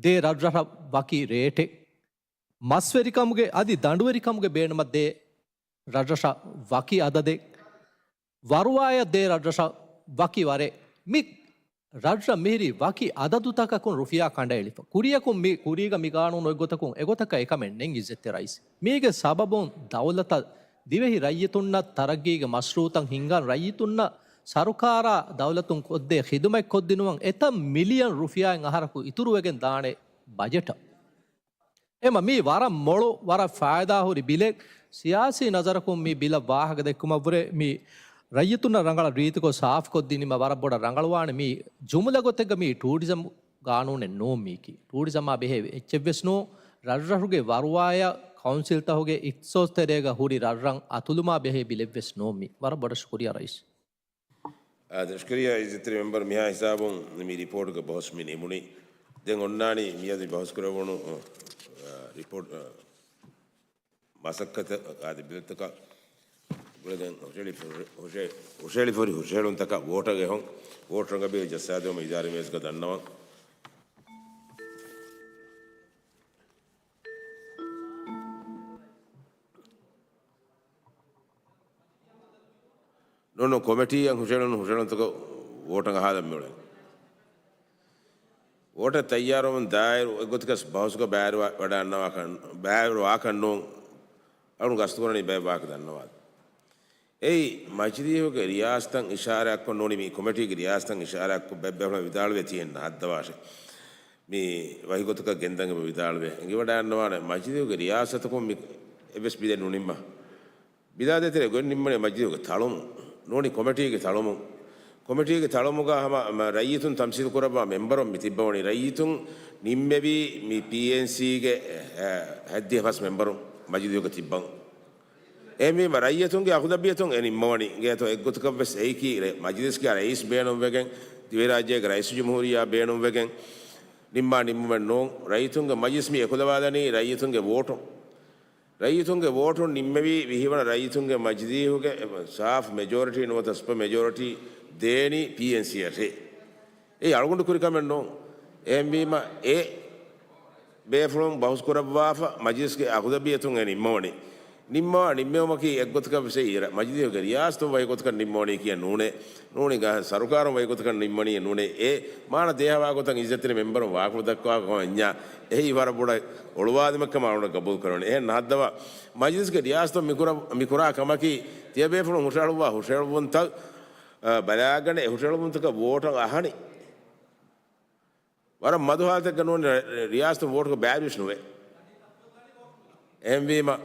ދޭ ރަށްރަށަށް ވަކި ރޭޓެއް، މަސްވެރިކަމުގެ އަދި ދަނޑުވެރިކަމުގެ ބޭނުމަށް ދޭ ރަށްރަށަށް ވަކި އަދަދެއް، ވަރުވާޔަށް ދޭ ރަށްރަށަށް ވަކި ވަރެއް، މި ރަށްރަށް މިހިރީ ވަކި އަދަދުތަކަކުން ރުފިޔާ ކަނޑައެޅިފަ. ކުރިޔަކުން މި ކުރީގަ މި ގާނޫނު އޮތްގޮތަކުން އެގޮތަކަށް އެކަމެއް ނެތް އިއްޒަތްތެރި ރައީސް. މީގެ ސަބަބުން ދައުލަތަށް ދިވެހި ރައްޔިތުންނަށް ތަރައްގީގެ މަޝްރޫއުތައް ހިންގަން ރައްޔިތުންނަށް ސަރުކާރާ ދައުލަތުން ކޮށްދޭ ޚިދުމަތް ކޮށްދިނުމަށް އެތައް މިލިއަން ރުފިޔާއެއް އަހަރަކު އިތުރުވެގެން ދާނެ ބަޖެޓަށް. އެމަ މީ ވަރަށް މޮޅު، ވަރަށް ފައިދާހުރި ބިލެއް. ސިޔާސީ ނަޒަރަކުން މި ބިލަށް ވާހަކަ ދެއްކުމަށްވުރެ މި ރައްޔިތުންނަށް ރަނގަޅަށް ރީތިކޮށް ސާފުކޮށްދިނީމަ ވަރަށް ބޮޑަށް ރަނގަޅުވާނެ. މީ ޖުމުލަ ގޮތެއްގަ މީ ޓޫރިޒަމް ގާނޫނެއް ނޫން މީކީ. ޓޫރިޒަމާ ބެހޭ އެއްޗެއްވެސް ނޫން. ރަށްރަށުގެ ވަރުވާޔަށް ކައުންސިލްތަހުގެ އިޚްތިޞާޞްތެރޭގަ ހުރި ރަށްރަށް އަތުލުމާ ބެހޭ ބިލެއްވެސް ނޫން މީ. ވަރަށް ބޮޑަށް ޝުކުރިއްޔާ ރައީސް. އާދެ، ޝުކުރިއްޔާ އިއްޒަތްތެރި މެމްބަރު، މިހާ ހިސާބުން މި ރިޕޯޓްގެ ބަހުސް މި ނިމުނީ. ދެން އޮންނާނީ މިއަދު ބަހުސްކުރެވުނު، އަ، ރިޕޯޓް، އަ، މަސައްކަތަށް އާދެ ބިލަތަކަށް ގުޅިގެން ހުށަހެޅި-، ހުށަ-، ހުށަހެޅިފަހުރި ހުށަހެޅުންތަކަށް ވޯޓަށް އެހުން. ވޯޓް ރަނގަބީ ޖައްސާދެވުމަށް އިދާރީ މޭޒުގަ ދަންނަވަން. ނޫނު ކޮމިޓީއަށް ހުށަހެޅުނު ހުށަހެޅުންތަކަށް ވޯޓަށް އަހާލަން މިއުޅެނީ. ވޯޓަށް ތައްޔާރުވަމުން ދާއިރު އެއްގޮތަކަސް ބަހުސްގަ ބައިވެރިވާ-، ވަޑައިގަންނަވާކަށް، ބައިވެރިވާކަށް ނޫން. އަޅުން ގަސްތުކުރަނީ ބައެއް ވާހަކަ ދަންނަވާ. އެއީ މަޖިލީހުގެ ރިޔާސަތަށް އިޝާރާތްކޮށް ނޫނީ، މި ކޮމިޓީގެ ރިޔާސަތަށް އިޝާރާތްކޮށް ބައެއް ބޭފުޅުން ވިދާޅުވެ ތިހެން ހައްދަވާށޭ. މި ވަހިގޮތަކަށް ގެންދަން އެބަ ވިދާޅުވޭ. އެނގިވަޑައިގަންނަވާނެ މަޖިލީހުގެ ރިޔާސަތަކުން މި އެއްވެސް ބިލެއް ނުނިންމާ. ބިލާ ދޭތެރޭ ގޮތް ނިންމަނީ މަޖިލީހުގެ ތަޅުމުން، ނޫނީ ކޮމިޓީގެ ތަޅުމުން. ކޮމިޓީގެ ތަޅުމުގަ ހަމަ މަ-، ރައްޔިތުން ތަމްސީލު ކުރައްވާ މެމްބަރުން މި ތިއްބަވަނީ. ރައްޔިތުން ނިންމެވީ މި ޕީއެންސީގެ، އެ، ހައްދިހަ ފަސް މެމްބަރުން މަޖިލީހުގަ ތިއްބަން. އެހެންވީމަ ރައްޔިތުންގެ އަޣުލަބިއްޔަތުން އެ ނިންމަވަނީ. ގޭތޯ އެއްގޮތަކަށްވެސް އެއީކީ ރެ-، މަޖިލިސްގެ ރައީސް ބޭނުންވެގެން، ދިވެހިރާއްޖޭގެ ރައީސުލްޖުމްހޫރިއްޔާ ބޭނުންވެގެން ނިންމާ ނިންމުމެއް ނޫން. ރައްޔިތުންގެ މަޖިލިސް މި އެކުލަވާލަނީ ރައްޔިތުންގެ ވޯޓުން. ރައްޔިތުންގެ ވޯޓުން ނިންމެވީ ވިހިވަނަ ރައްޔިތުންގެ މަޖިލީހުގެ ސާފް މެޖޯރިޓީ ނުވަތަ ސުޕަ މެޖޯރިޓީ ދޭނީ ޕީއެންސީއަށޭ. އެއީ އަޅުގަނޑު ކުރި ކަމެއް ނޫން. އެހެންވީމަ އެ ބޭފުޅުން ބަހުސް ކުރައްވާފަ މަޖިލިސްގެ އަޣުލަބިއްޔަތުން އެ ނިންމަވަނީ. ނިންމާ ނިންމެވުމަކީ އެއްގޮތަކަށް ވެސް އެއީ ރަ-، މަޖިލީހުގެ ރިޔާސަތުން ވަކި ގޮތަކަށް ނިންމަވަނީ ކިޔަން ނޫނޭ. ނޫނީ ގާ-، ސަރުކާރުން ވަކި ގޮތަކަށް ނިންމަނީ ނޫނޭ. އެ މާނަ ދޭހަވާ ގޮތަށް އިއްޒަތްތެރި މެމްބަރުން ވާހަކަ ދައްކަވާ ކަމަށް އެންޏާ އެއީ ވަރަށް ބޮޑަށް އޮޅުވާލުމެއް ކަމަށް އަޅުގަނޑަށް ގަބޫލު ކުރެވެނީ. އެހެން ނަހައްދަވާ މަޖިލިސްގެ ރިޔާސަތުން މިކުރަ-، މިކުރާ ކަމަކީ ތިޔަބޭފުޅުން ހުށަހެޅުއްވާ ހުށަހެޅުއްވުންތައް، އަ، ބަލާގަނެ އެ ހުށަހެޅުއްވުންތަކަށް ވޯޓަށް އަހަނި. ވަރަށް މަދު ހާލަތެއްގަ ނޫން ރިޔާސަތުން ވޯޓުގެ ބާލުވެސް ނުވޭ. އެހެންވީމަ،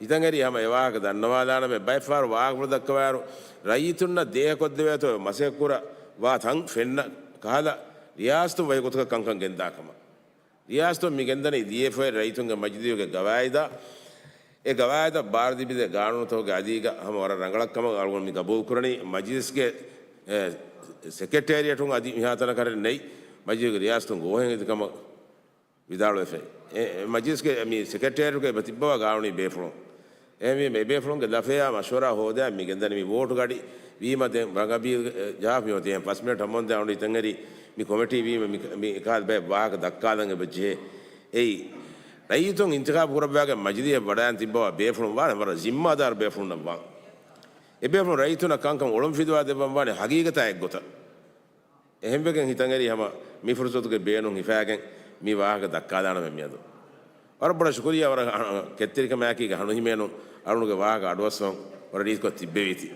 ހިތަށްއެރީ ހަމަ އެ ވާހަކަ ދަންނަވާލާނަމޭ، ބައެއްފަހަރު ވާހަކަފުޅު ދައްކަވާއިރު، ރައްޔިތުންނަށް ދޭހަ ކޮށްދެވޭތޯ މަސައްކަތްކުރައްވާ ތަން ފެންނަ ކަހަލަ، ރިޔާސަތުން ވަކި ގޮތަކަށް ކަންކަން ގެންދާ ކަމަށް. ރިޔާސަތުން މި ގެންދަނީ ލިޔެފައި ރައްޔިތުންގެ މަޖިލީހުގެ ގަވާއިދާ، އެ ގަވާއިދަށް ބާރު ލިބިދޭ ގާނޫނުތަކުގެ އަލީގަ ހަމަ ވަރަށް ރަނގަޅަށް ކަމަށް އަޅުގަނޑު މި ގަބޫލު ކުރަނީ. މަޖިލިސްގެ، އެ، ސެކްރެޓޭރިއެޓުން އަދި މިހާތަނަކަށް ނެތް، މަޖިލީހުގެ ރިޔާސަތުން ގޯހެއް އެދި ކަމަށް ވިދާޅުވެފައި. އެ، އެ، މަޖިލިސްގެ މި ސެކްރެޓޭރިއެޓުގެ އެބަ ތިއްބަވާ ގާނޫނީ ބޭފުޅުން. އެހެންވީމަ، އެބޭފުޅުންގެ ލަފަޔާ މަޝްވަރާ ހޯދާ މި ގެންދަނީ މި ވޯޓުގަޑި ވީމަ ދެން ރަނގަބީލް، އެ، ޖަހާފަ މި އޮތީ ފަސް މިނެޓް ހަމަވަންދެން އަޅުގަނޑު ހިތަށްއެރީ މި ކޮމިޓީ ވީމަ މި، މި އެކާލަ ބައެއް ވާހަކަ ދައްކާލަން އެބަ ޖެހޭ. އެއީ، ރައްޔިތުން އިންތިޚާބު ކުރައްވާގެން މަޖިލީހަށް ވަޑައިގެން ތިއްބަވާ ބޭފުޅުން ވާނެ ވަރަށް ޒިންމާދާރު ބޭފުޅުންނަށް ވާން. އެބޭފުޅުން ރައްޔިތުންނަށް ކަންކަން އޮޅުންފިލުވާ ދެއްވަން ވާނެ ހަގީގަތާ އެއްގޮތަށް. އެހެންވެގެން ހިތަށްއެރީ ހަމަ މި ފުރުސަތުގެ ބޭނުން ހިފާގެން މި ވާހަކަ ދައްކާލާނަމޭ މިއަދު. ވަރަށް ބޮޑަށް ޝުކުރިއްޔާ ވަރަށް ކެތްތެރިކަމާއެކީގަ ހަނުހިމޭނުން އަޅުގަނޑުގެ ވާހަކަ އަޑުއައްސަވަން ވަރަށް ރީތިކޮށް ތިއްބެވީތީ.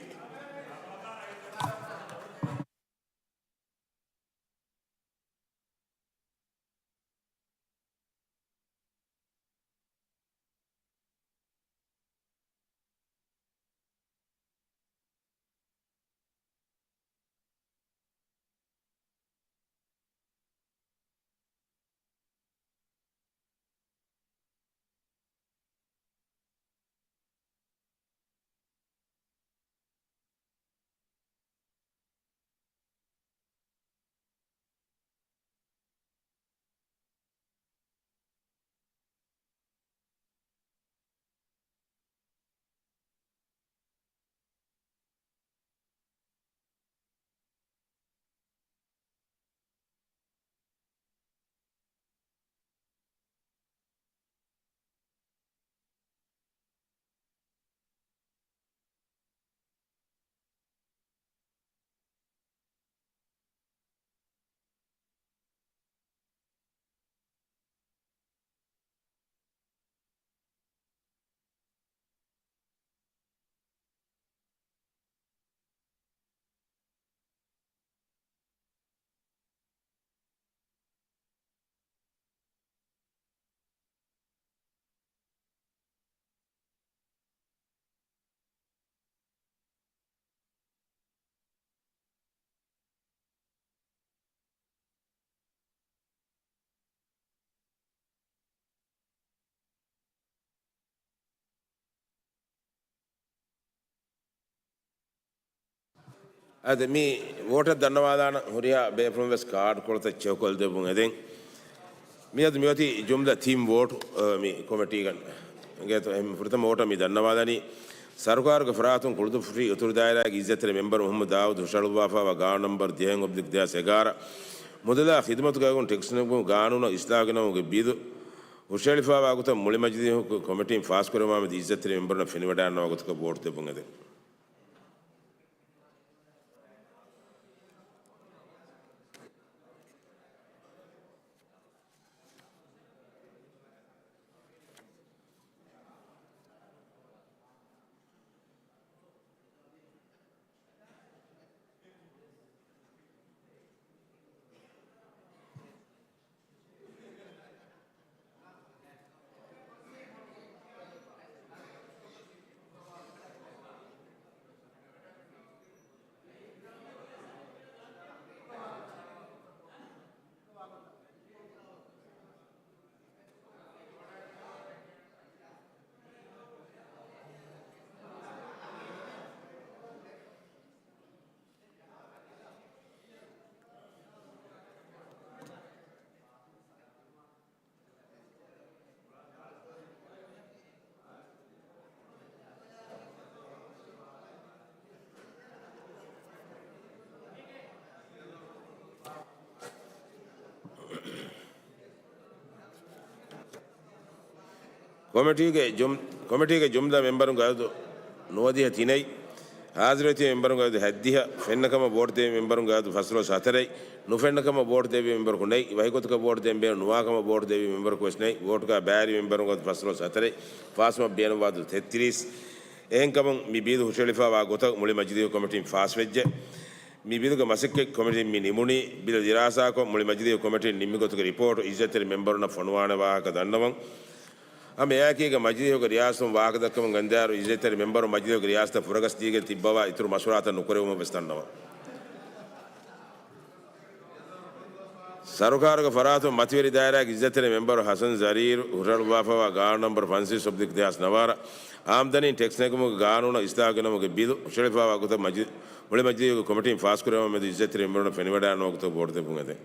އަދި މި ވޯޓަށް ދަންނަވާލާނަން ހުރިހާ ބޭފުޅުން ވެސް ކާޑް ކޮޅުތައް ޗެކްކޮށްދެއްވުން އެދެން. މިއަދު މިއޮތީ ޖުމްލަ ތިން ވޯޓު، އަ، މި ކޮމިޓީގަ ގޭތޯ. އެހެން ފުރަތަމަ ވޯޓަށް މި ދަންނަވާލަނީ، ސަރުކާރުގެ ފަރާތުން ކުޅުދުއްފުށި އުތުރު ދާއިރާގެ އިއްޒަތްތެރި މެމްބަރު މުހައްމަދު ދާއޫދު ހުށަހަޅުއްވާފައިވާ ގާނޫނު ނަންބަރު ދިހައެއް އޮބްލިކް ދެހާސް އެގާރަ، މުދަލާ ޚިދުމަތުގައިގުން ޓެކްސް ނެގުމުގެ ގާނޫނަށް އިސްލާހުގެ ނަމުގެ ބިލު ހުށަހެޅިފައިވާ ގޮތަށް މުޅި މަޖިލީހުގެ ކޮމިޓީން ފާސްކުރެވުމާމެދު އިއްޒަތްތެރި މެމްބަރުންނަށް ފެނިވަޑައިގަންނަވާ ގޮތަކަށް ވޯޓް ދެއްވުން އެދެން. ކޮމިޓީގެ ޖުމް-، ކޮމިޓީގެ ޖުމްލަ މެމްބަރުންގެ އަދަދު ނުވަދިހަ ތިނެއް، ހާޒިރުވެތި މެމްބަރުންގެ އަދަދު ހަތްދިހަ، ފެންނަކަމަށް ވޯޓް ދެވި މެމްބަރުންގެ އަދަދު ފަސްދޮޅަސް ހަތަރެއް، ނުފެންނަކަމަށް ވޯޓް ދެވި މެމްބަރަކު ނެތް، ވަކިގޮތަކަށް ވޯޓް ދޭން ބޭނުން ނުވާކަމަށް ވޯޓް ދެވި މެމްބަރަކު ވެސް ނެތް، ވޯޓުގަ ބައިވެރި މެމްބަރުންގެ އަދަދު ފަސްދޮޅަސް ހަތަރެއް، ފާސްވުމަށް ބޭނުންވާ އަދަދު ތެއްތިރީސް. އެހެންކަމުން މި ބިލް ހުށަހެޅިފައިވާ ގޮތަށް މުޅި މަޖިލީހު ކޮމިޓީން ފާސްވެއްޖެ. މި ބިލުގެ މަސައްކަތް ކޮމިޓީން މި ނިމުނީ، ބިލް ދިރާސާކޮށް، މުޅި މަޖިލީހު ކޮމިޓީން ނިންމި ގޮތުގެ ރިޕޯޓު އިއްޒަތްތެރި މެމްބަރުންނަށް ފޮނުވާނެ ވާހަކަ ދަންނަވަން. ހަމަ އެއާއެކީގަ މަޖިލީހުގެ ރިޔާސަތުން ވާހަކަދައްކަމުން ގެންދާއިރު، އިއްޒަތްތެރި މެމްބަރުން މަޖިލީހުގެ ރިޔާސަތަށް ފުރަގަސް ދީގެން ތިއްބަވާ އިތުރު މަޝްވަރާތައް ނުކުރެވުމަށް ވެސް ދަންނަވަން. ސަރުކާރުގެ ފަރާތުން މަތިވެރި ދާއިރާގެ އިއްޒަތްތެރި މެމްބަރު ހަސަން ޒަރީރު ހުށަހެޅުއްވާފައިވާ ގާނޫނު ނަންބަރު ފަންސަވީސް އޮބްލިކް ދެހާސް ނަވާރަ، އާމްދަނީން ޓެކްސް ނެގުމުގެ ގާނޫނަށް އިސްލާހު ގެނައުމުގެ ބިލު ހުށަހެޅިފައިވާ ގޮތަށް މަޖި-، މުޅި މަޖިލީހުގެ ކޮމިޓީން ފާސްކުރެވުމާ މެދު އިއްޒަތްތެރި މެމްބަރުންނަށް ފެނިވަޑައިގަންނަވާ ގޮތަށް ވޯޓް ދެއްވުން އެދެން.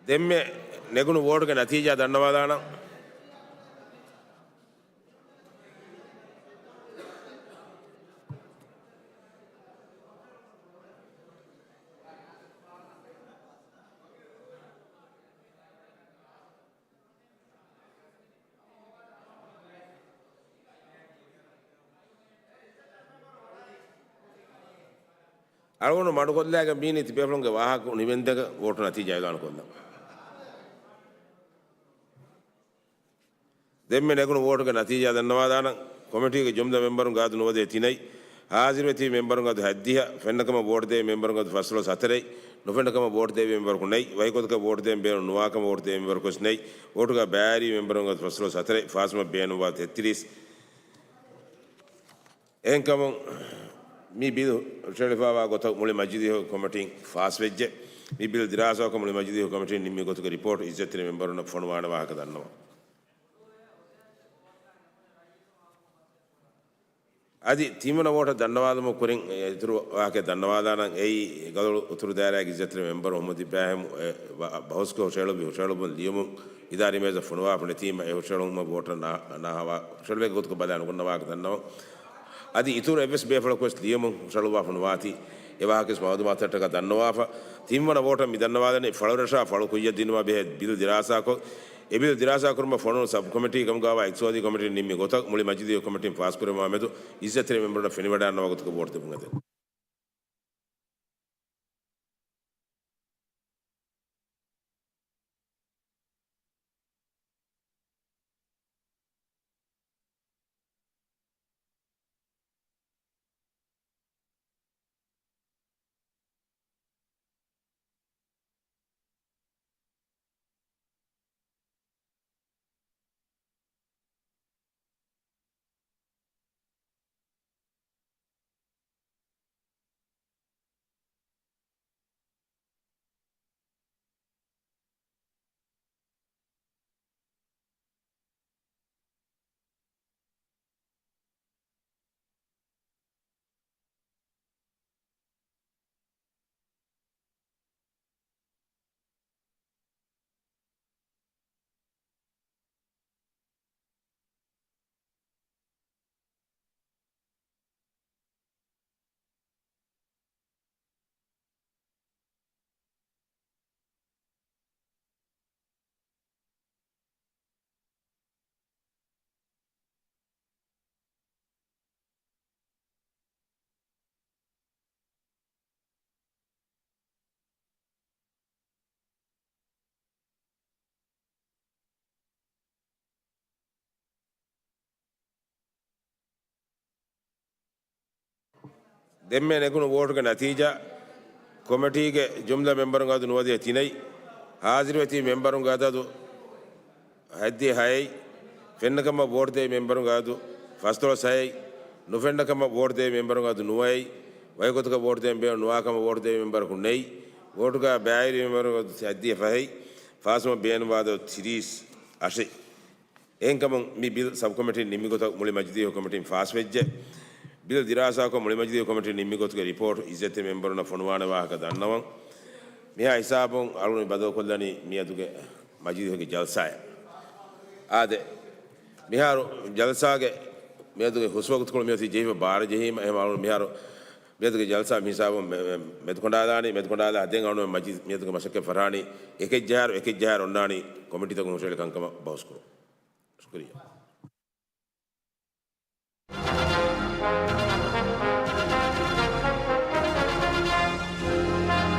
ދެންމެ ނެގުނު ވޯޓުގެ ނަތީޖާ ދަންނަވާލާނަން. އަޅުގަނޑު މަޑުކޮށްލާގެން މީނީ ތިބޭފުޅުންގެ ވާހަކަ ނިވެންދެގެ ވޯޓު ނަތީޖާ އިޢުލާނު ކޮށްލަން. ދެންމެ ނެގުނު ވޯޓުގެ ނަތީޖާ ދަންނަވާލާނަން. ކޮމިޓީގެ ޖުމްލަ މެމްބަރުންގެ އަދަދު ނުވަދިހަ ތިނެއް، ހާޒިރުވެތި މެމްބަރުންގެ އަދަދު ހަތްދިހަ، ފެންނަކަމަށް ވޯޓު ދެވި މެމްބަރުންގެ އަދަދު ފަސްދޮޅަސް ހަތަރެއް، ނުފެންނަކަމަށް ވޯޓު ދެވި މެމްބަރަކު ނެތް، ވަކިގޮތަކަށް ވޯޓު ދޭން ބޭނުން ނުވާކަމަށް ވޯޓު ދެވި މެމްބަރަކު ވެސް ނެތް، ވޯޓުގަ ބައިވެރި މެމްބަރުންގެ އަދަދު ފަސްދޮޅަސް ހަތަރެއް، ފާސްވުމަށް ބޭނުންވާ ތެއްތިރީސް. އެހެންކަމުން، މި ބިލް ހުށަހެޅިފައިވާ ގޮތަށް މުޅި މަޖިލީހު ކޮމިޓީން ފާސްވެއްޖެ. މި ބިލް ދިރާސާކޮށް، މުޅި މަޖިލީހު ކޮމިޓީން ނިންމި ގޮތުގެ ރިޕޯޓް އިއްޒަތްތެރި މެމްބަރުންނަށް ފޮނުވާނެ ވާހަކަ ދަންނަވަން. އަދި ތިންވަނަ ވޯޓަށް ދަންނަވާލުމުގެ ކުރިން އިތުރު ވާހަކައެއް ދަންނަވާލާނަން. އެއީ، ގަދޮޅު އުތުރު ދާއިރާގެ އިއްޒަތްތެރި މެމްބަރު އަޙްމަދު އިބްރާހިމް އެ، ވަ-، ބަހުސްކޮށް ހުށަހެޅުއްވި ހުށަހެޅުމުން ލިޔުމުން އިދާރީ މޭޒަށް ފޮނުވާފަ ނެތީމަ، އެ ހުށަހެޅުމަށް ވޯޓަށް ނާ-، ނާހަވާ ހުށަހެޅުމެއްގެ ގޮތުގަ ބަލާ ނުގަންނަވާކަށް ދަންނަވަން. އަދި އިތުރު އެއްވެސް ބޭފުޅަކު ވެސް ލިޔުމުން ހުށަހެޅުއްވާފަ ނުވާތީ، އެ ވާހަކަ ވެސް މައުލޫމާތުތައްޓަކާ ދަންނަވާފަ. ތިންވަނަ ވޯޓަށް މި ދަންނަވާލަނީ ފަޅުރަށާ ފަޅު ކުއްޔަށް ދިނުމާ ބެހޭ ބިލް ދިރާސާކޮށް، އެ ބިލް ދިރާސާ ކުރުމަށް ފޮނުވުނު ސަބް ކޮމިޓީ ކަމުގައިވާ އިޤްތިޞާދީ ކޮމިޓީން ނިންމި ގޮތަށް މުޅި މަޖިލީހު ކޮމިޓީން ފާސްކުރެވުމާ މެދު އިއްޒަތްތެރި މެމްބަރުންނަށް ފެނިވަޑައިގަންނަވާ ގޮތުގެ ވޯޓު ދެއްވުން އެދެން. ދެންމެ ނެގުނު ވޯޓުގެ ނަތީޖާ. ކޮމިޓީގެ ޖުމްލަ މެމްބަރުންގެ އަދަދު ނުވަދިހަ ތިނެއް، ހާޒިރުވެ ތިބި މެމްބަރުންގެ އަދަދު ހަތްދިހަ ހައެއް، ފެންނަކަމަށް ވޯޓު ދޭ މެމްބަރުންގެ އަދަދު ފަންސާސް ހައެއް، ނުފެންނަކަމަށް ވޯޓު ދޭ މެމްބަރުންގެ އަދަދު ނުވައެއް، ވަކިގޮތަކަށް ވޯޓު ދޭން ބޭނުން ނުވާކަމަށް ވޯޓު ދޭ މެމްބަރަކު ނެތް، ވޯޓުގަ ބައިވެރި މެމްބަރުންގެ އަދަދު ހަތްދިހަ ފަހެއް، ފާސްވުމަށް ބޭނުންވާ އަދަދު ތިރީސް އަށެއް. އެހެންކަމުން މި ބިލް ސަބްކޮމިޓީން ނިންމި ގޮތަށް މުޅި މަޖިލީހު ކޮމިޓީން ފާސްވެއްޖެ. ބިލް ދިރާސާކޮށް މުޅި މަޖިލީހު ކޮމިޓީން ނިންމި ގޮތުގެ ރިޕޯޓް އިއްޒަތްތެރި މެމްބަރުންނަށް ފޮނުވާނެ ވާހަކަ ދަންނަވަން. މިހާ ހިސާބުން އަޅުގަނޑު މި ބަދަލުކޮށްލަނީ މިއަދުގެ މަޖިލީހުގެ ޖަލްސާއެއް. އާދެ، މިހާރު ޖަލްސާގެ މިއަދުގެ ހުސްވަގުތުކޮޅު މިއޮތީ ޖެހިފަ ބާރަ ޖެހީމަ، އެހެން އަޅުގަނޑު މިހާރު މިއަދުގެ ޖަލްސާ މި ހިސާބުން މެ-، މެ-، މެދުކޮނޑާލާނީ. މެދުކޮނޑާލާ ދެން އަޅުގަނޑު މަޖި-، މިއަދުގެ މަސައްކަތް ފަށާނީ އެކެއް ޖަހާއިރު، އެކެއް ޖަހާއިރު އޮންނާނީ ކޮމިޓީތަކުން ހުށަހެޅި ކަންކަމަށް ބަހުސްކުރުން. ޝުކުރިއްޔާ.